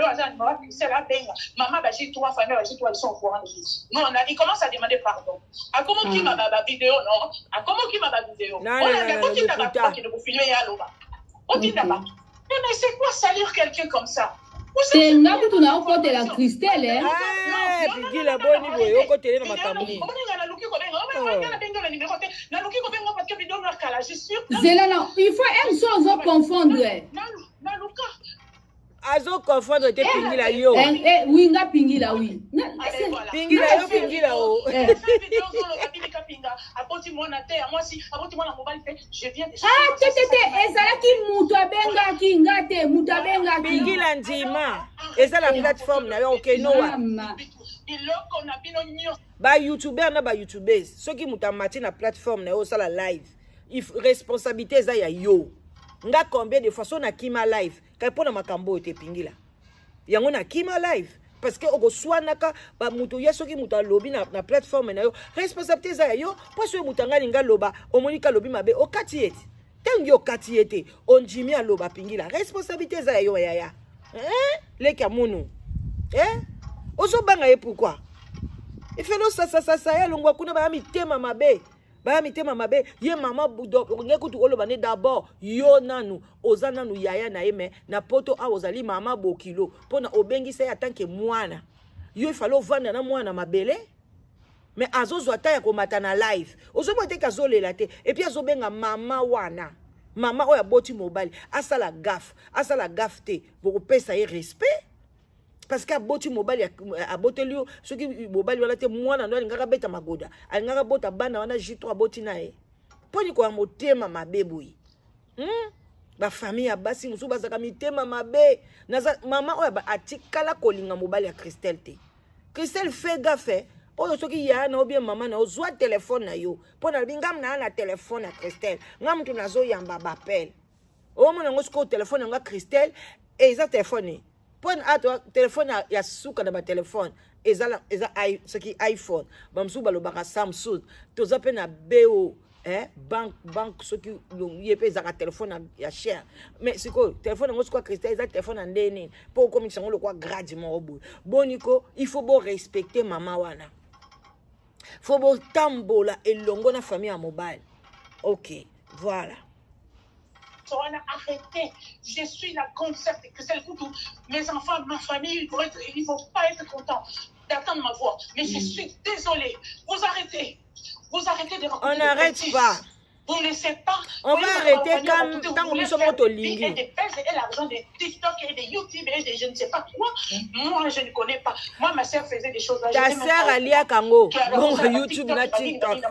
C'est la benga. Maman, bah, j'ai trois familles, j'ai trois, ils sont au courant de tout. Non, on a, il commence à demander pardon. À comment qui m'a ma vidéo, non? À comment qui m'a ma vidéo? Non, non, non, non, qui ne filmer à l'oba. On dit là-bas. Mais c'est quoi salir quelqu'un comme ça? Te, nga kutu na okotela Christelle, eh? Pingila, boni boye okotele na makambo nini? Zela na, il faut m so ozoconfondre. Azoconfondre te, Pingila, yo. Oui, nga Pingila, oui. Pingila, yo, Pingila o. Ah, te, te, te, ezalaki moto abengaki nga te, moto abengaki. Pingila, ndima, eza la plateforme na yo, okenowa. Biloko na bino nyonso. Bayoutubeur na bayoutubeuse, soki moto amati na plateforme na yo, osala live, responsabilité eza ya yo. Nga combien de fois so nakima live kai mpo na makambo oyo te? Pingila, yango nakima live parce que okoswanaka bamoto ya. Soki moto alobi na plateforme na yo, responsabilité eza ya yo, mpo soki moto anga alingi aloba, omoni ka alobi mabe, okati ye te. Ntango yo okati ye te, ondimi aloba. Pingila, responsabilité eza ya yo, yaya, eh? Leki ya munu, eh? Ozobanga ye pourquoi? Efele osasasasa ye, alongwa kuna. Baya mitema mabe, baya mitema mabe. Ye mama nge kutu oloba nde d'abord yo nanu oza nanu yaya na ye, me na poto awa ozali mama bokilo mpona obengisa ye atanke mwana. Yo efale ovanda na mwana mabele, me azozwa ta ya komata na live, ozomona te kazolela te. Et puis azobenga mama wana, mama oyo aboti mobali. Asala gaffe, asala gaffe te, bokopesa ye respect parce que aboti mobali, aboteli yo. Soki mobali wana te, mwana ndo alingaka abeta magoda, alingaka abota bana wana J3 aboti na ye. Mponi koya motema mabe boye, Bafamille ya basi mosusu bazalaka mitema mabe. Naza mama oyo atikala kolinga mobali ya Christelle te. Christelle, fait gaffe. Oyo soki yaya na yo bien mama na yo, zwa telefone na yo, mpo nalobi ngam naa na telefone ya Christelle, nga mutu nazoyamba baappel. Omona yango sikoyo, telefone yango ya Christelle eza telefone mpo ato telefone ya suka na batelefone eza, eza soki iPhone, bamosusu balobaka Samsung, toza mpe na bo, eh, banque soki ye mpe ezalaka telefone ya cher. Mais sikoyo telefone yango sikoyo Christelle eza telefone ya ndenge nini mpo okomisa yango lokwa grade moko boye? Boniko, il faut borespecte mama wana, faut botambola elongo na famille ya mobali. Ok, voilà. Arrêtez. Je suis la grande sœur de Christelle Koutou. Mes enfants, ma famille, ils ne vont pas être contents d'attendre ma voix. Mais je suis désolée. Vous arrêtez. Vous arrêtez de raconter On n'arrête pas. Vous ne savez pas. On va arrêter quand tant que nous sommes au Et des pèses et l'argent de TikTok et de YouTube et de je ne sais pas quoi. Moi, je ne connais pas. Moi, ma sœur faisait des choses là. Ta sœur alia kango. Bon, YouTube na TikTok.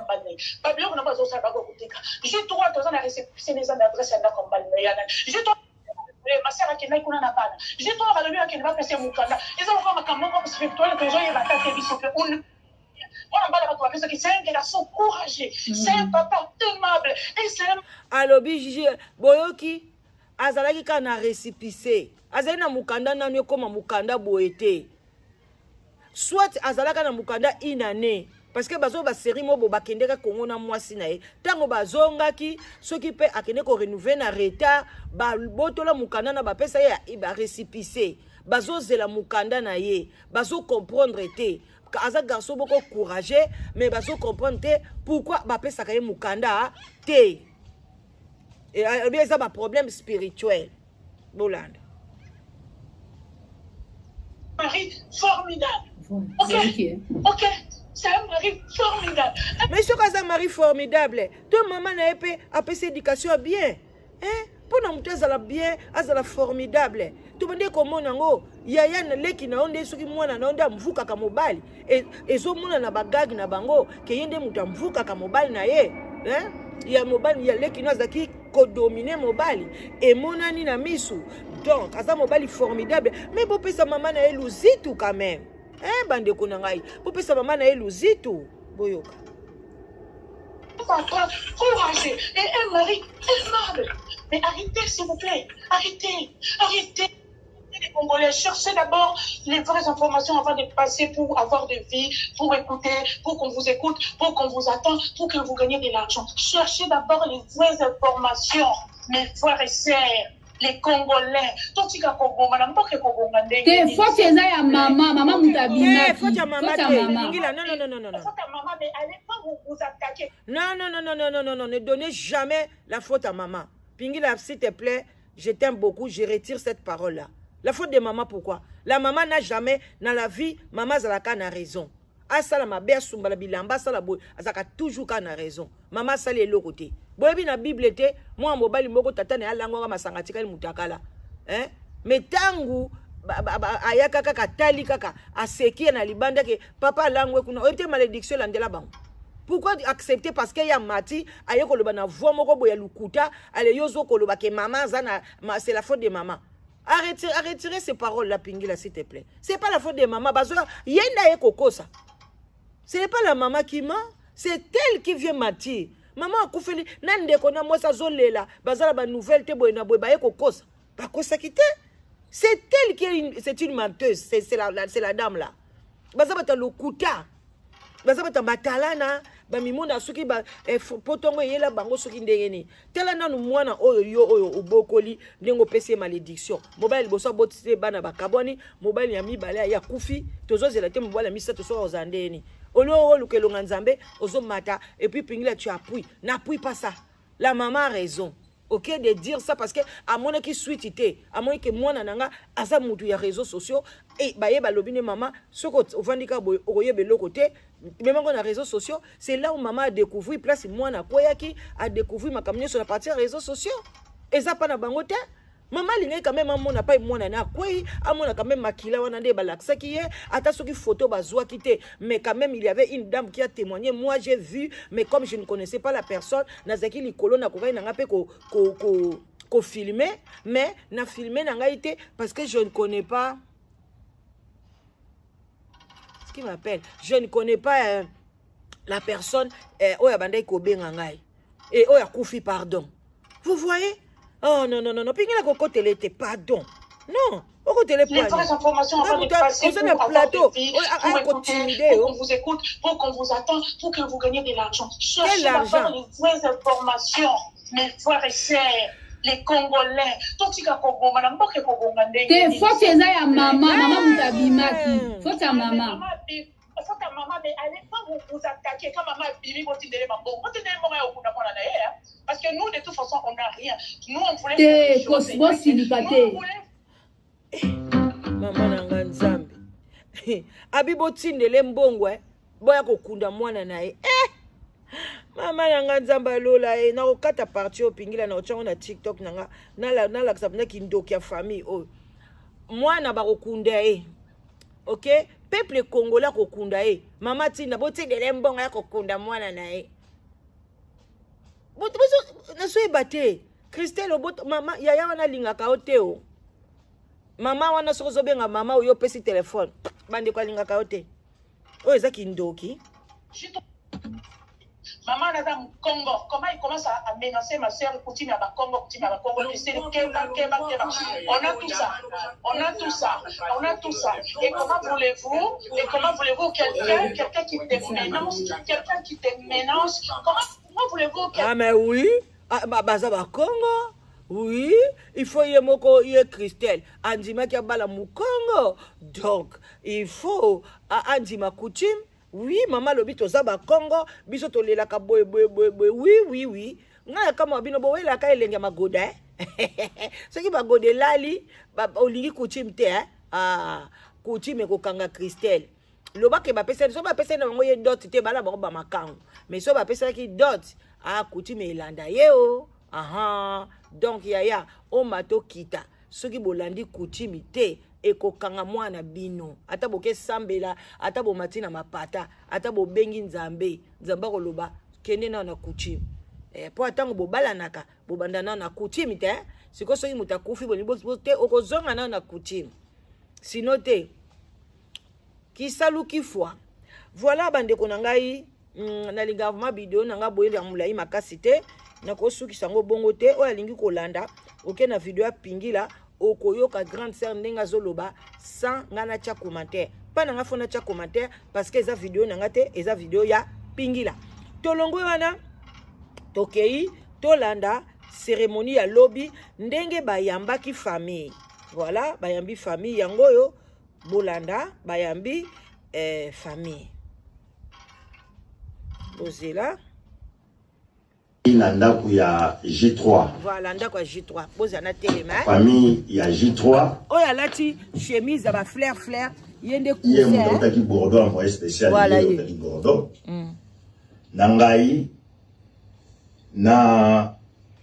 Babylone na bazo sala bako kuteka. J'ai droit toza na réception des adresses ya ndako mbali na yana. J'ai droit ma sœur akendaki kuna na bana. J'ai droit balobi akende bapesa mokanda. Eza lokola makambo moko spirituel tozoyeba ata te biso mpe wana bana bato bapesaki c'est un garçon courageux, c'est un papa aimable et c'est un Alobi jiji boyoki azalaki kaka na récépissé, azali na mokanda nanu ekóma mokanda boye te, soit azalaka na mokanda une année, parce que bazo basérie moko bakendeka Kongo na mwasi na ye. Ntango bazongaki, soki mpe akende korenouveler na retard, babotola mokanda na bapesa ye barécépissé. Bazozela mokanda na ye, bazocomprendre te. Aza garçon moko courageux, mais bazocomprendre te pourquoi bapesaka ye mokanda te. Alobi eza baproblème spirituel. Bolanda. Mari formidable. Ok, c'est un mari formidable. Mais soki aza mari formidable to mama na ye mpe apesi éducation ya bien, hein? Mpo na moto azala bien, azala formidable, tobandi komona yango yaya na leki na yo nde soki mwana na yo nde amvukaka mobali, ezomona na bagage na bango ke ye nde moto amvukaka mobali na ye, hein? Ya mobali ya leki no azalaki kodominer mobali, emonani na misu. Donc aza mobali formidable, mais bopesa mama na ye luzitu quand même, hein? Bandeko na ngai, bopesa mama na ye luzitu. Boyoka. Papa courageux et un mari aimable. Mais arrêtez, s'il vous plaît. Arrêtez. Arrêtez. Les Congolais, cherchez d'abord les vraies informations avant de passer pour avoir de vie, pour écouter, pour qu'on vous écoute, pour qu'on vous attende, pour que vous gagnez de l'argent. Cherchez d'abord les vraies informations, mes frères et sœurs, les Congolais. Totika koboma na mboka ekobonga ndenge Te nini? Faute eza ya mama, mama moto Te abimaki. faute ya mama Faute ya te. mama. Lingila, non, non, non, non, non, non. Faute à maman, mais allez pas vous, vous attaquer. Non, non, non, non, non, non, non, non, ne donnez jamais la faute à maman. Pingila, s'il te plaît, je t'aime beaucoup, je retire cette parole-là. La faute de maman, pourquoi? La maman n'a jamais, dans la vie, maman azalaka na raison. Asala mabe, asumbala bilamba, asala boye, azalaka toujours ka na raison. Mama asali eloko te. Boyebi na Bible te, mwana mobali moko tata na ye alangwaka masanga, tikali moto akala. Hein? Mais tangu ayaka kaka, tali kaka aseki ye na libanda ke papa alangwe kuna, oyebi te malédiction elandela bango. Pourquoi accepter? Parce que ya mati aye koloba na voix moko boye ya lukuta. Ale yo ozo koloba ke mama aza na ma, c'est la faute de maman. Arrêtez, arrêtez ces paroles là, Pingila, s'il te plaît. C'est pas la faute de maman. Bazo ye nde aye kokosa. Ce n'est pas la maman qui ment, c'est elle qui vient mentir. Mama akufeli na ndeko na mwasi azolela, bazala banouvelle te boye na boye, baye kokosa. Bakosaki te. C'est elle qui est une, c'est une menteuse, c'est la dame là. Baza bato ya lokuta, baza bato ya matalana, bamimona soki potongo eyela bango soki ndenge nini. Tala nanu mwana oyo yo oyo obokoli, ndenge opesi ye malédiction. Mobali liboso abotisi ye bana, bakabwani. Mobali ya mibale aye akufi, tozozela te. Mobali ya misato soki ozala ndenge nini? Olio oluka elonga Nzambe, ozomata. Et puis Pingila, tu appuies, n'appuie pas ça. La maman a raison, ok, de dire ça, parce que amonaki suite te, amonaki ke mwana na nga aza mutu ya réseaux sociaux e baye balobi ne mama soki ovandi kaka boye okoyeba eloko te, memango na réseaux sociaux. C'est là où mama a découvrir place mwana akweyaki, adécouvrir makambo nyonso na partir ya réseaux sociaux. Eza mpa na bango te. Mama alingaki quand même amona pai mwana na akwei, amona quand même makila wana nde balakisaki ye. Ata soki photo bazwaki te, mais quand même il y avait une dame qui a témoigné: moi, j'ai vu, mais comme je ne connaissais pas la personne, nazalaki likolo, nakokaki na nga mpe kofilmer, mais na filme na ngai te parce que je ne connais pas ce qui m'appelle, je ne connais pas la personne oyo abandaki kobenga ngai et oyo akufi. Pardon, vous voyez? Oh non, non, non, non, Pingila, kokotele te, pardon, non, okotele. Les vraies informations avant de passer pour avoir plateau des vies, pour écouter, pour qu'on vous écoute, pour qu'on vous attende, pour que vous gagnez de l'argent. Cherchez d'abord les vraies informations, mes frères et sœurs, les Congolais. Totika koboma na mboka ekobonga ndenge Te, faute eza ya mama, mama moto abimaki, faute ya mama. Faute ya mama, mais allez pas vous, vous attaquer quand maman abimi. Botindele mabongo, botindele mbongo ya okunda mwana na ye, hein? Parce que nous, de toute façon, on n'a rien. Nous, on voulait Te bosilika te. Mama na nga Nzambe abi botindele mbongo, boya kokunda mwana na ye, eh! Mama na nga, Nzambe alola ye. Nakokata partie oyo, Pingila, na otyango na TikTok na nga, nalakisa mpenza kindoki ya famille oyo. Mwana bakokunda ye, ok? Peuple congolais akokunda ye. Mama tinda, botindela ye mbongo ya kokunda mwana na ye. Nazoyeba te. Christelle, obot mama yaya wana alingaka yo te. O mama wana, soki ozobenga mama oyo, opesi telefone, bandeko, alingaka yo te. Oyo eza kindoki. Maman naza Congo. Comment il commence à menacer ma soeur, coutume ya Congo, coutume ya Congo, tu sais, keba, keba, keba. On a tout ça. On a tout ça. On a tout ça. Et comment voulez-vous quelqu'un qui te menace, quelqu'un qui te menace, comment voulez-vous Ah, mais oui. Ah, baza Bakongo. Oui, il faut ye moko ye Christelle andimaki abala mokongo, donc il faut andima coutume. Oui, mama alobi toza Bakongo, biso tolelaka boye boye boye boye. Oui, ngai akamwa bino bowelaka elenge ya magoda, eh? Soki magoda elali, olingi coutume te, eh? Ah, coutume ekokanga Christelle. Lobake bapesaki, so bapesaki na bango ye dot te, bana bango bamakango, mais so bapesaki dot, ah, coutume elanda ye o. Aha, donc yaya omata okita, soki bolandi coutume te, ekokanga mwana bino. Ata bokesambela, ata bomati na mapata, ata bobengi Nzambe, Nzambe akoloba kende nao na coutume. Mpo ntango bobalanaka, bobanda nao na coutume te. Sikoyo soki moto akufi, bolingi te, okozonga nao na coutume, sino te kisalu kifwa. Voilà, bandeko na ngai, nalinga vraiment video na ngai boye ya molai makasi te, nakosukisa yango bongo te. Oyo alingi kolanda, oke na video ya Pingila, okoyoka grande sœur ndenge azoloba sans ngai natya commentaire. Mpa na ngai faut natya commentaire parce que eza video na ngai te, eza video ya Pingila. Tolongwe wana, tokei tolanda cérémonie ya lobi, ndenge bayambaki famille. Voilà, bayambi famille yango oyo, bolanda bayambi famille, bozela. Na ndako ya J3. Voilà, ndako ya J3, bozala na telema. Famille ya J3. Oyo alati chemise ya bafleur fleur, ye nde. Ye moto autaki Bordeaux, envoyé spécial. Voilà, ye autaki Bordeaux. Na ngai na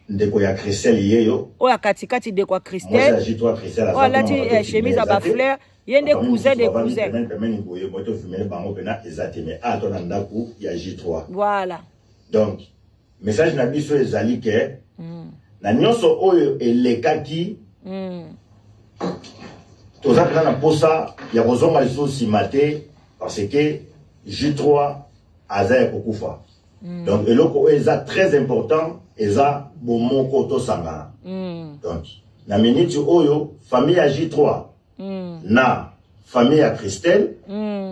ndeko ya Christelle yeyo. Oyo akatikati, ndeko ya Christelle. J3, Christelle. Oyo alati chemise ya bafleur, ye nde cousin de cousin. Pembeni boye, boye tofilmer bango mpena eza te, mais ato na ndako ya J3. Voilà. Donc message na biso ezali ke na nyonso oyo elekaki, toza mpenza na mposa ya kozonga lisusu nsima te, parce que J3 aza ya kokufa. Donc eloko oyo eza très important eza bomoko, tosangana. Donc na miniti oyo, famille ya J3 na famille ya Christelle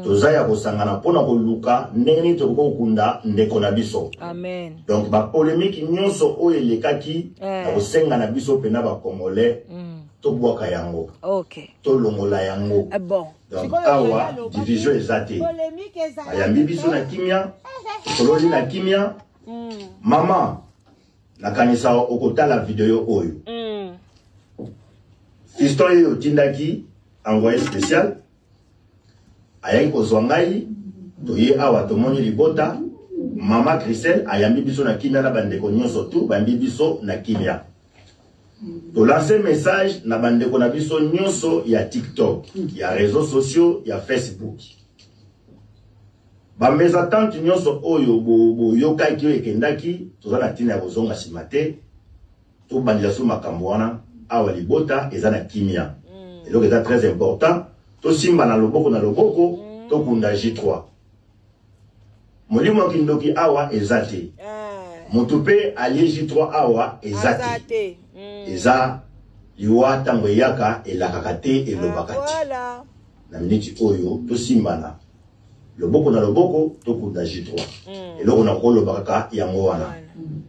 toza ya kosangana mpona koluka ndenge nini tokoki kokunda ndeko na biso. Amen. Donc bapolémique nyonso oyo elekaki, na kosenga na biso mpena bacongolais, tobwaka yango, tolongola yango. Bon. Donc awa division eza te. Bayambi biso na kimia, tosololi na kimia. Mama, nakanisa okotala video oyo. Fiston oyo otindaki envoyé spécial ayaki kozwa ngai, toye awa, tomoni libota. Mama Christelle ayambi biso na kimia, na bandeko nyonso tu bayambi biso na kimia. Tolance message na bandeko na biso nyonso ya TikTok, ya réseaux sociaux, ya Facebook, bamésentente nyonso oyo boyokaki, oyo ekendaki, toza na ntina ya kozonga nsima te, tobandela so makambo wana. Awa libota eza na kimia. Eloko eza très important, tosimba na loboko na loboko, tokunda J3. Molimo ya kindoki awa eza te, moto mpe alie J3 awa eza te. Eza liwa, ntango eyaka elakaka te, elobaka te. Na miniti oyo, tosimbana loboko na loboko, tokunda J3. Eloko na koloba kaka yango wana.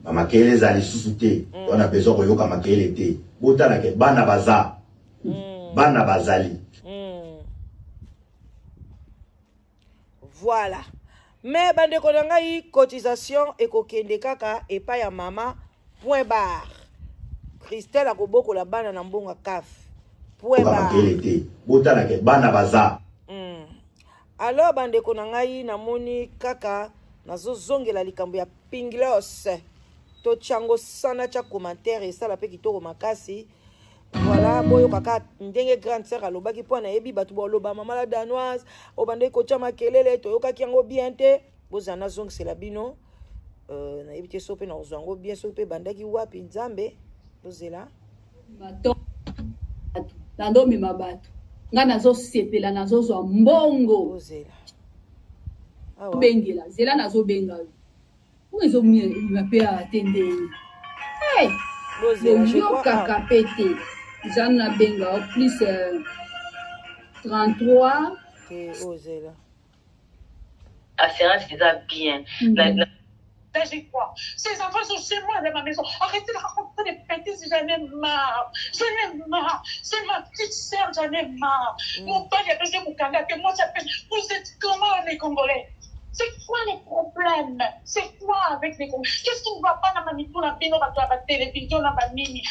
Bamakele eza lisusu te wana, besoin koyoka makele te. Botalake bana baza, bana bazali. Voilà. Mais bandeko na ngai, cotisation ekokende kaka epai ya mama, point barre. Christelle akobokola bana na mbongo CAF, point barre. Makele te, botalake bana baza. Alors bandeko na ngai, namoni kaka. Nazozongela likambo ya Pinglos. Totya yango sana tya commentaire esala mpe kitoko makasi. Voilà, boyoka kaka ndenge grande sœur alobaki mpo nayebi bato baloba mama la danoise obandaki kotya makelele toyokaki yango bien te. Bozala nazongisela bino nayebi te soki mpe nakozwa yango bien soki mpe ebandaki wapi nzambe bozela. Bato nandomema bato nga nazosepela nazozwa mbongo. Bozela. Bengela zela nazobenga yo. Oyo ezomima mpe awa te ndenge. Hey! Bozela, je crois Boyokaka awa. mpe te. Jeanne nabenga yo plus 33 Te ozela. Assurance eza bien. D'agir quoi? Ces enfants sont chez moi dans ma maison. Arrêtez de raconter des bêtises, j'en ai marre. J'en ai marre. C'est ma petite sœur, j'en ai marre. Mon père, il a besoin de Mukanda, que moi, ça fait. Vous êtes comment, les Congolais? C'est quoi les problèmes? C'est quoi avec les Congolais? Qu'est-ce qui ne va pas dans ma mitou, dans Bino, dans la télévision, dans ma mini?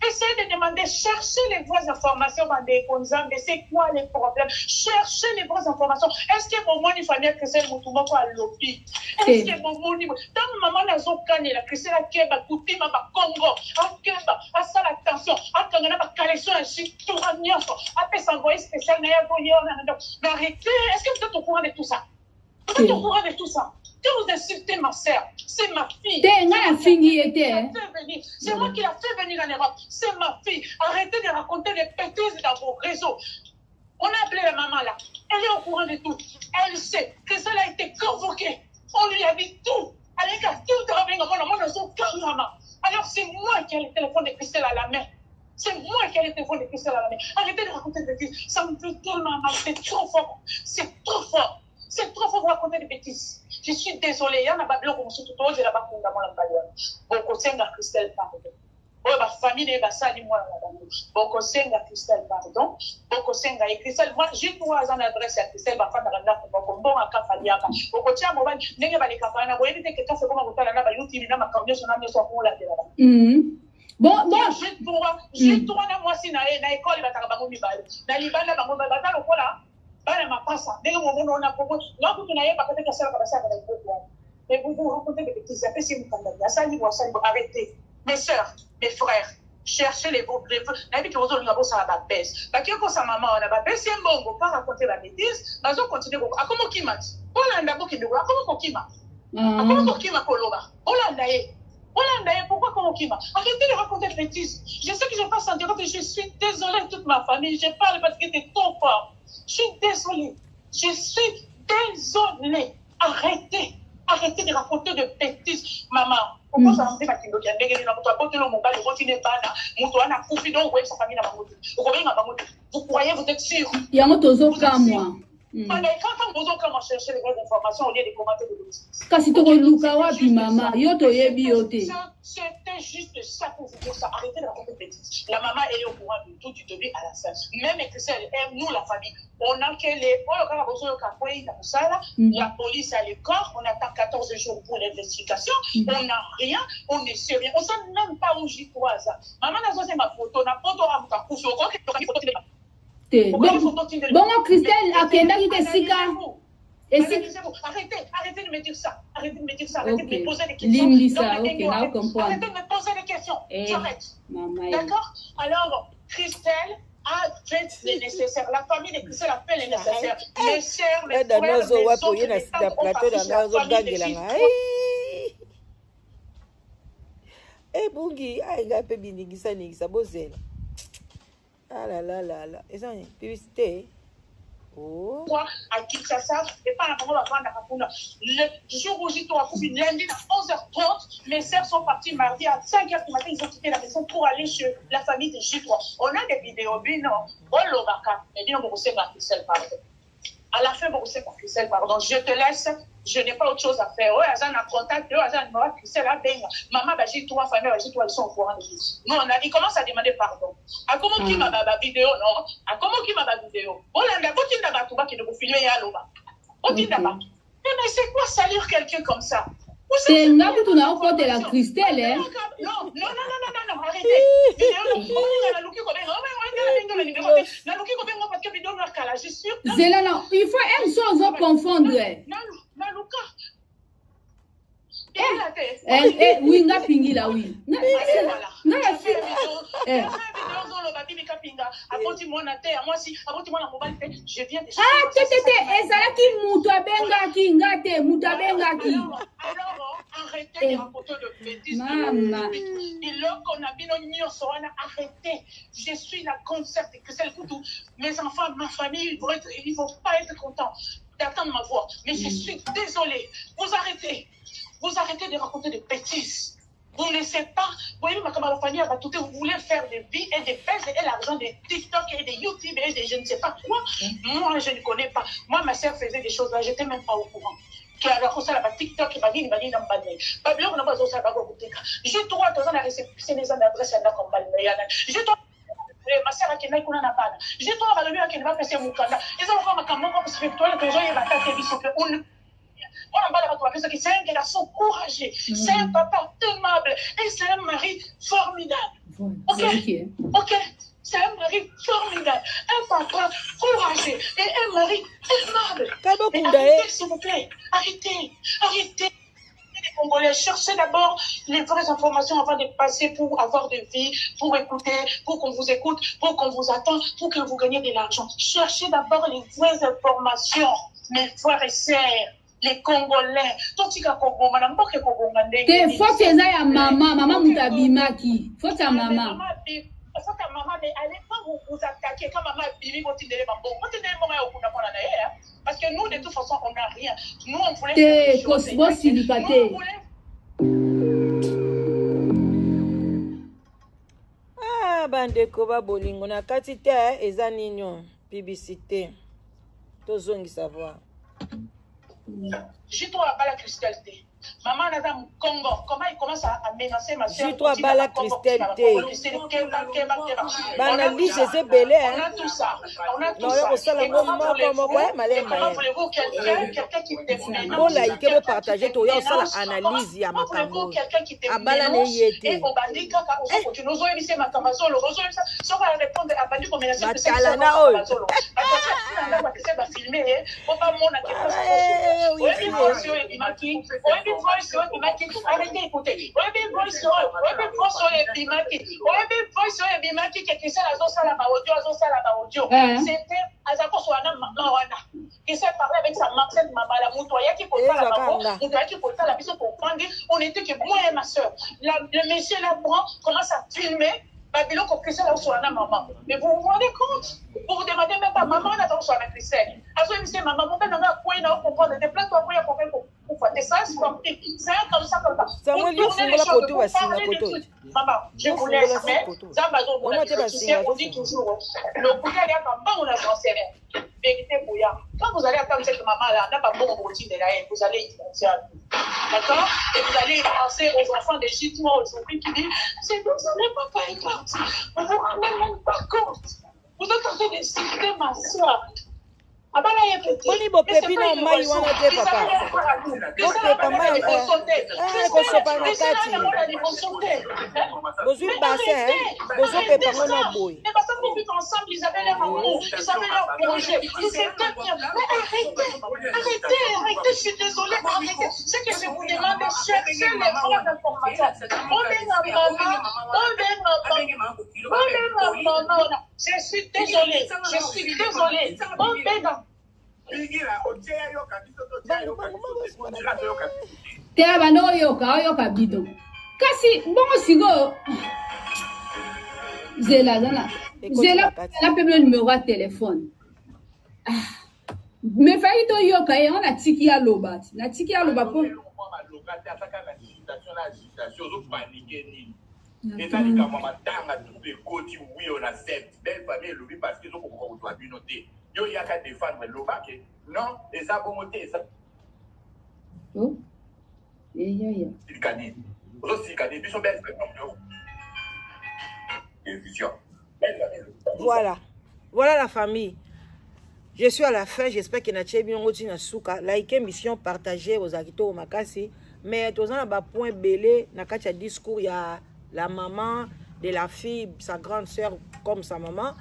Essayez de demander, cherchez les vraies informations dans des Konzambe. C'est quoi les problèmes? Cherchez les vraies informations. Est-ce que mon moni famille Christelle Moutoumoko a lobby? Est-ce que mon moni, tant maman nazo kane la Christelle Akeba, Koutima, ba Congo, Akeba, asala attention, Akanga ba caleçon, Chitura nyonso, apesa envoyé spécial na ya goyo, na, na, na. Mais arrêtez, est-ce que vous êtes au courant de tout ça? Vous êtes au courant de tout ça? Quand vous insultez ma sœur, c'est ma fille. Te, nga na fingi ye te, eh. C'est moi qui l'a fait venir en Europe. C'est ma fille. Arrêtez de raconter des bêtises dans vos réseaux. On a appelé la maman là. Elle est au courant de tout. Elle sait que cela a été convoqué. On lui a dit tout. Elle a tout travaillé. Alors c'est moi qui ai le téléphone de Christelle à la main. C'est moi qui ai le téléphone de Christelle à la main. Arrêtez de raconter des bêtises. Ça me fait tellement mal. C'est trop fort. C'est trop fort. C'est trop fort de raconter des bêtises. Je suis désolée. Il y en a pas de bloc, on se trouve, j'ai la barre pour la balle. Bon, kosenga Christelle, pardon. Oyo ba famille ne ba sali mwana na bango. Bon, kosenga Christelle, pardon. Bon, kosenga ye Christelle, moi, j'ai 3 ans d'adresse ya Christelle, ba fanda na ndako, ba kombonga ka faliaka. Bon, kotia mobali, ndenge ba leka na boyebi te ke kafe koma kotala na ba YouTube na makambo nyonso na nyonso akola te là-bas. Bon, bon. J'ai 3, j'ai 3 na mwasi na ye, na école bataka bango mibale. Na libanda bango mibale, baza lokola bana mapasa. Ndenge momono wana kongo, nga kutu na ye bakate kasalaka basalaka na liboko wana. Mais vous vous racontez des bêtises. Apesi mokanda, asali bo, asali bo, arrêtez. Mes sœurs, mes frères, cherchez les bons, les bons. Nayebi ke bozolinga bosala ba baisse. Bake kosa mama wana, ba baisse ye mbongo, pas raconter ba bêtises, bazo continuer ko, akomo kima ti. Bolanda bokende ko, akomo kokima. Akomo kokima koloba. Bolanda ye. Bolanda ye, pourquoi akomo kokima? Arrêtez de raconter des bêtises. Je sais que je passe en direct et je suis désolée de toute ma famille. Je parle parce que t'es trop fort. Je suis désolée. Je suis désolée. Arrêtez. Arrêtez de raconter des bêtises, maman. Pourquoi ça me fait ma kindoki ya ndenge nini? Moto aboteli yo mobali, oboti ne bana. Moto wana akufi, donc okoyebisa famille na bango te. Okobenga bango te. Vous croyez, vous êtes sûr? Yango tozokamwa. Pendant quand bozokamwa chercher les vraies informations au lieu de commenter des bêtises. Kasi tokoluka wapi, mama? Yo toyebi yo te. C'était juste ça pour vous dire ça. Arrêtez de raconter des bêtises. La maman, elle est au courant de tout, du début à la fin. Même Christelle, elle, nous, la famille, on a que les, oh, quand on a besoin de ça, là, la police a le corps, on attend 14 jours pour l'investigation, on n'a rien, on ne sait rien, on ne sait même pas où j'y crois, ça. Maman a besoin de ma photo, na photo, a ma photo, ok, ok, ok, ok. Te. Pourquoi Bon, il faut continuer? bongo Christelle akendaki te sika. Analysez-vous. Et si Analysez-vous. Arrêtez, arrêtez de me dire ça. Arrêtez de me dire ça. Arrêtez de Ok. me poser des questions. Limbisa, Non, mais ok, Kengo, now arrête. comprends. Arrêtez de me poser des questions. Eh, J'arrête. maman. D'accord? Alors, Christelle a fait le nécessaire. La famille de Christelle a fait le nécessaire. Mes sœurs, mes Eh, frères, Danozo, mes wapi, oncles, oye na mes sida tantes ont plateau parti chez na la nga, famille de ozogangela Gilles. nga. Eh! Eh, bungi, ai, ngai mpe biningisa ningisa, bozela. Ah là là là là. Eza nini? Publicité? Oh. Quoi, à Kinshasa, et pas la maman va vendre à Kakuna. Le jour où j'étais à Koufi, lundi à onze heures trente, mes sœurs sont parties mardi à cinq heures du matin, ils ont quitté la maison pour aller chez la famille de J3. On a des vidéos, mais non, on l'obaka. Mais bien, on va Christelle, pardon. À la fin, on va Christelle, pardon. Je te laisse, je n'ai pas autre chose à faire. Ouais, Azan a contact, ouais, Azan a Christelle, a bien. Maman, bah, J3, famille, bah, J3, ils sont au courant de tout. Nous, on a, ils commencent à demander pardon. À comment qui m'a ba vidéo, non? À comment qui m'a ba vidéo? Oh là là, quand il n'a pas tout bas, qui ne vous filme, il y a l'oba. Oh, il n'a pas. Mais c'est quoi salir quelqu'un comme ça? Te, nga kutu na okotela Christelle, eh. Non, non, non, non, non, non, non, arrêtez. Vidéo, oh, naluki kobenga, oh, mais, oh, nabenga na numéro te. Naluki kobenga parce que vidéo na kala, je suis sûr. Zela, non, il faut M so ozo confondre. Naluka. Eh, eh, oui, nga pingila, oui. Nga nga fi. Eh. Ah, te te te, ezalaki mutu abengaki nga te, mutu abengaki. Arrêtez de raconter de bêtises. Mama. Biloko na bino nyonso wana, arrêtez. Je suis la grande sœur de Christelle Koutou. Mes enfants, ma famille, ils vont être, ils vont pas être contents d'attendre ma voix. Mais je suis désolée. Vous arrêtez. Vous arrêtez de raconter des bêtises. Vous ne laissez pas, vous voyez, ma camarade famille, vous voulez faire des vies et des pèses et l'argent des TikTok et des YouTube et des je ne sais pas quoi. Moi, je ne connais pas. Moi, ma sœur faisait des choses là, j'étais même pas au courant. Akosala ba TikTok, banini banini na mobali babiloko na bazosala bakokoteka. J'ai droit, toza na réception, eza na adresse ya ndako ya mobali na yana. J'ai droit, ma sœur akendaki kuna na bana. J'ai droit, balobi akende bapesa ye mokanda. Eza lokola makambo moko spirituel tozoyeba ata te biso mpe wana mbala bato bapesaki. C'est un garçon courageux, c'est un papa aimable et c'est un mari formidable. Ok, ok, c'est un mari formidable, un papa courageux et un mari aimable. Mais arrêtez, s'il vous plaît, arrêtez, arrêtez. Les Congolais, cherchez d'abord les vraies informations avant de passer pour avoir de vie, pour écouter, pour qu'on vous écoute, pour qu'on vous attende, pour que vous gagnez de l'argent. Cherchez d'abord les vraies informations, mes frères et sœurs, les Congolais. Totika koboma na mboka ekobonga ndenge Te nini? Faute eza ya mama, mama moto abimaki. Faute ya mama. Faute ya mama, mais allez pas vous, vous attaquer quand maman abimi, botindele bambongo, botindele mbongo ya okunda mwana na ye, hein. Parce que nous, de toute façon, on n'a rien. Nous, on voulait faire des Te choses. Bosilika Nous, te. on voulait Ah, bandeko ba bolingo, na kati te eza nini oyo? Publicité, tozongisa voir. J3 abala Christelle te. Maman naza Congo. Comment il commence à menacer ma soeur? J3 abala Christelle te. Baanalyse eza ebele. On a tout ça. On a tout Non, ça. kosala Et ngo comment moko voulez-vous- moko, eh, malema, et comment eh. voulez-vous quelqu'un qui te menace, Bolike, quelqu'un bopartage, qui te toya osala menace, analyse ya comment makambo voulez-vous quelqu'un qui te abala na menace ye te et obandi kaka ozokontinue ozoyebisa makambo azolo ozoyebisa soki arépondre abandi komenacer Batalana oyo. ndako akese bafilme ye po bamona ke Eh, oui, oyebi oui. voice oyo ebimaki, oyebi voice oyo ebimaki, arrêtez, écoutez, oyebi voice oyo, oyebi voice oyo ebimaki, oyebi voice oyo ebimaki ke Christelle azosala baaudio, azosala baaudio. Eh. C'était aza kosola na mama wana. Christelle parlait avec sa maman, cette maman là, moto ayaki kotala Ezwaka bango, nga. moto ayaki kotala biso tofandi, on était que moi et ma soeur. Le monsieur là prend, commence à filmer babiloko Christelle azosola na mama. Mais vous vous rendez compte? Vous vous demandez même pas, maman wana azosola na Christelle, azoyebisa mama mobali nanga akwei na ocomprendre te, plainte akwei akoki kokufa te, ça c'est compris, c'est un comme ça, comme ça. Samuel, Vous yo tournez les fungola choses, koto vous basinga parlez des koto. trucs. Maman, je Yo vous laisse, fungola mais koto. Nzambe azomona Oma te biso, tu sais, basinga, on dit toujours lokuta eyaka mbango na cancer, vérité boya. Quand vous allez attendre cette maman là na bambongo botindela ye, vous allez y penser à tout, d'accord? Et vous allez y penser aux enfants de J3 aujourd'hui qui disent: c'est désolé, papa est parti. Vous vous rendez même pas compte, vous êtes en train d'insulter ma soeur. Abala ye petit. Boni bopepi na mai wana te, papa. Bopepa mai, eh, ekosopa na kati. Bozwi bassin, eh, bozopepa ngo na boye. Mais parce qu'ils vivent ensemble, ils avaient leur amour, ils avaient leur projet, ils s'étaient bien. Mais arrêtez, arrêtez, arrêtez, je suis désolée, arrêtez. Ce que je vous demande, cherchez les vraies informations. On est ma maman, on est ma maman, on est ma maman. Je suis désolée, je suis désolée. On est ma Te banda oyoka oyoka bino kasi bongo sikoyo zela aza na Ekoti zela na kati. Na mpe bino numero ya telefone. Ah, mais faki toyoka ye yango, natiki aloba ti natiki aloba mpo Maloka te, azaka na agitation na agitation, ozopaniquer nini? Eza likambo ya matanga, trouble ekoti, oui, on accepte. Belle famille elobi parce que ezokokoka kozwa bino te. Yo yaka défendre, loba ke non, eza bongo te, eza Oh. Eyaya. Silika nini? Ozosilika nini? Biso belle famille, télévision, belle famille. Voilà. Voilà la famille. Je suis à la fin, j'espère que natie bino ngoti na suka. Like émission, partager aux kitoko makasi. Mais toza na ba point belé na kati ya discours ya la maman de la fille, sa grande sœur comme sa maman,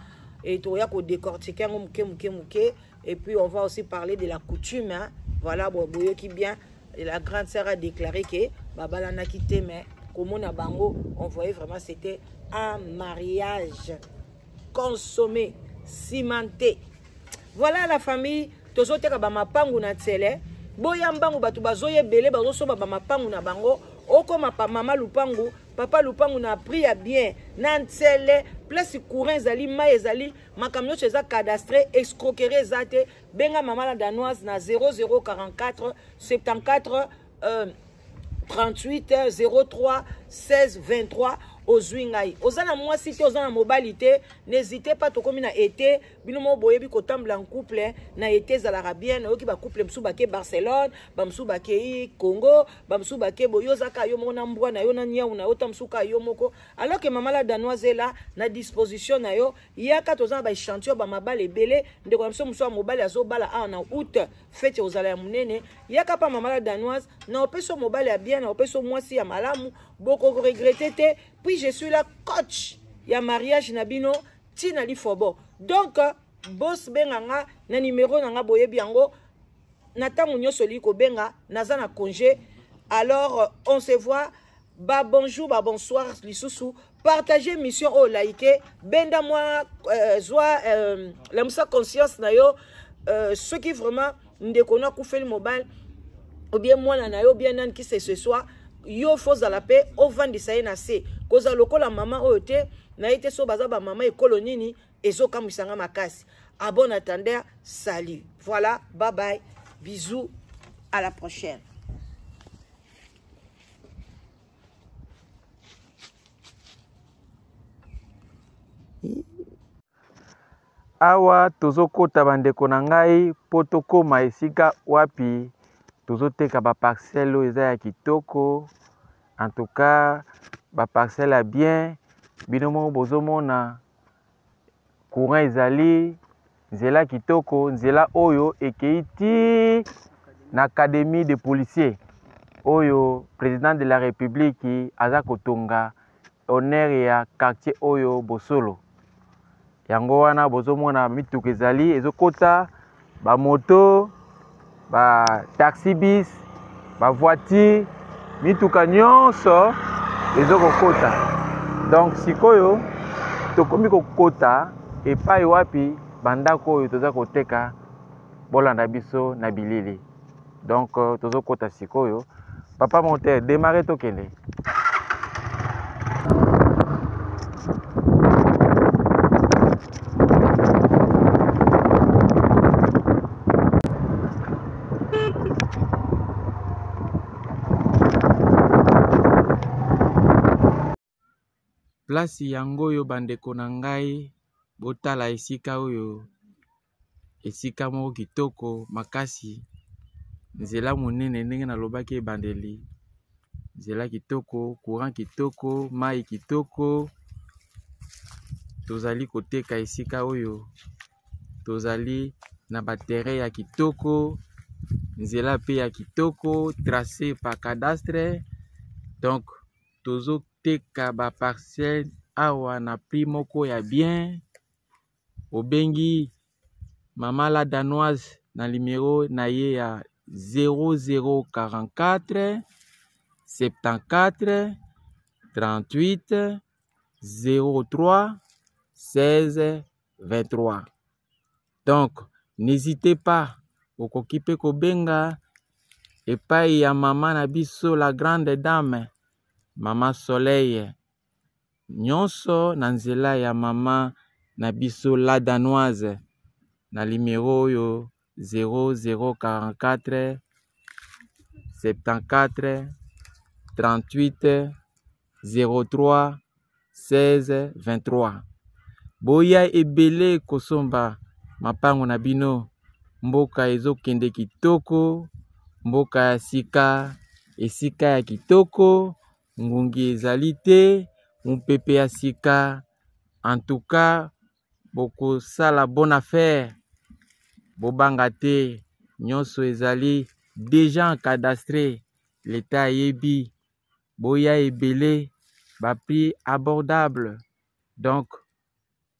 et toya ko décortiquer ngo muke muke muke, et puis on va aussi parler de la coutume, hein. Voilà, bon boyoki bien, et la grande sœur a déclaré que Babalanaki te, mais komona bango, on voyait vraiment c'était un mariage consommé, cimenté. Voilà la famille, tozoteka ba mapangu na tsele. Boya mbangu bato bazoya ebele, bazosomba ba mapangu na bango. Okoma pa mama lupangu, papa lupangu na prix ya bien na ntsele, place courant ezali, mai ezali, makambo nyonso eza cadastre, escroquerie eza te. Benga mama la danoise na 0044 74 38 03 16 23. Ozwi ngai, oza na mwasi te, oza na mobali te, n'hésitez pas. Tokomi na été, bino moko boyebi kotambola en couple na été ezalaka bien. Nayoki bacouple mosusu bake Barcelone, bamosusu bakei Congo, bamosusu bake boye. Yo ozaka yo moko na mbwa na yo na niau na yo, ta mosusu kaka yo moko, alors que mama la danoise eza na disposition na yo. Yaka, toza na baéchantillon bamabala ebele. Ndeko na biso mosusu ya mobali azobala awa na août, fête ozala ya monene. Yaka mpa mama la danoise, na opesi yo mobali ya bien, na opesi yo mwasi ya malamu, bokoregretter te. Puis je suis là, coach ya mariage na bino ntina lifobo. Donc bos benga nga na numero na nga, boyebi yango. Na ntango nyonso olingi kobenga, naza na congé. Alors on se voit, ba bonjour, ba bonsoir lisusu. Partage mission oyo, like, benda mwa zwa lamusa conscience na yo. Soki vraiment ndeko no akufeli mobali, ou bien mwana na yo, ou bien nani qui ce soit, yo fozala mpe ovandisa ye na se, kozala lokola mama oyo te. Naye te so baza bamama ekolo nini, ezokamwisanga makasi. À bon entendeur, salut. Voilà, bye bye, bisous, à la prochaine. Awa tozokota, bandeko na ngai, mpo tokóma esika wapi tozoteka baparcelle oyo eza ya kitoko. En tout cas baparcelle ya bien, bino moko bozomona, courant ezali, nzela kitoko, nzela oyo ekei ti na académie de policier oyo président de la République aza kotonga, honneur ya quartier oyo Bosolo. Yango wana bozomona mituka ezali ezokota, bamoto, bataxi bus, bavoiture, mituka nyonso ezokokota. Donc sikoyo tokomi kokota epai wapi bandako oyo toza koteka. Bolanda biso na bilili. Donc tozokota sikoyo. Papa monteur, démarre, tokende. Place yango oyo, bandeko na ngai, botala esika oyo, esika moko kitoko makasi, nzela monene ndenge nalobaki ebandeli, nzela kitoko, courant kitoko, mai kitoko. Tozali koteka esika oyo, tozali na baterrain ya kitoko, nzela pe ya kitoko, tracé par cadastre. Donc tozoteka baparcelle awa na prix moko ya bien. Obengi mama la danoise na numero na ye ya 0044 74 38 03 16 23. Donc n'hésitez pas, okoki mpe kobenga epai ya mama na biso, la grande dame, mama Soleil. Nyonso na nzela ya mama na biso la danoise na numero oyo 0044 74 38 03 16 23. Boya ebele kosomba mapango na bino. Mboka ezokende kitoko, mboka ya sika, esika ya kitoko, ngungi ezali te, mopepe ya sika. En tout cas bokosala bonne affaire, bobanga te, nyonso ezali déjà encadastré, leta ayebi. Boya ebele, baprix abordable. Donc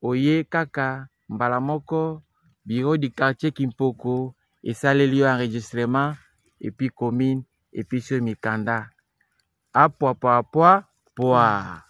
oye kaka mbala moko, bureau du quartier Kimpoko esaleli yo enregistrement, et puis commune epesi yo mikanda. Apwa pwa pwa pwa.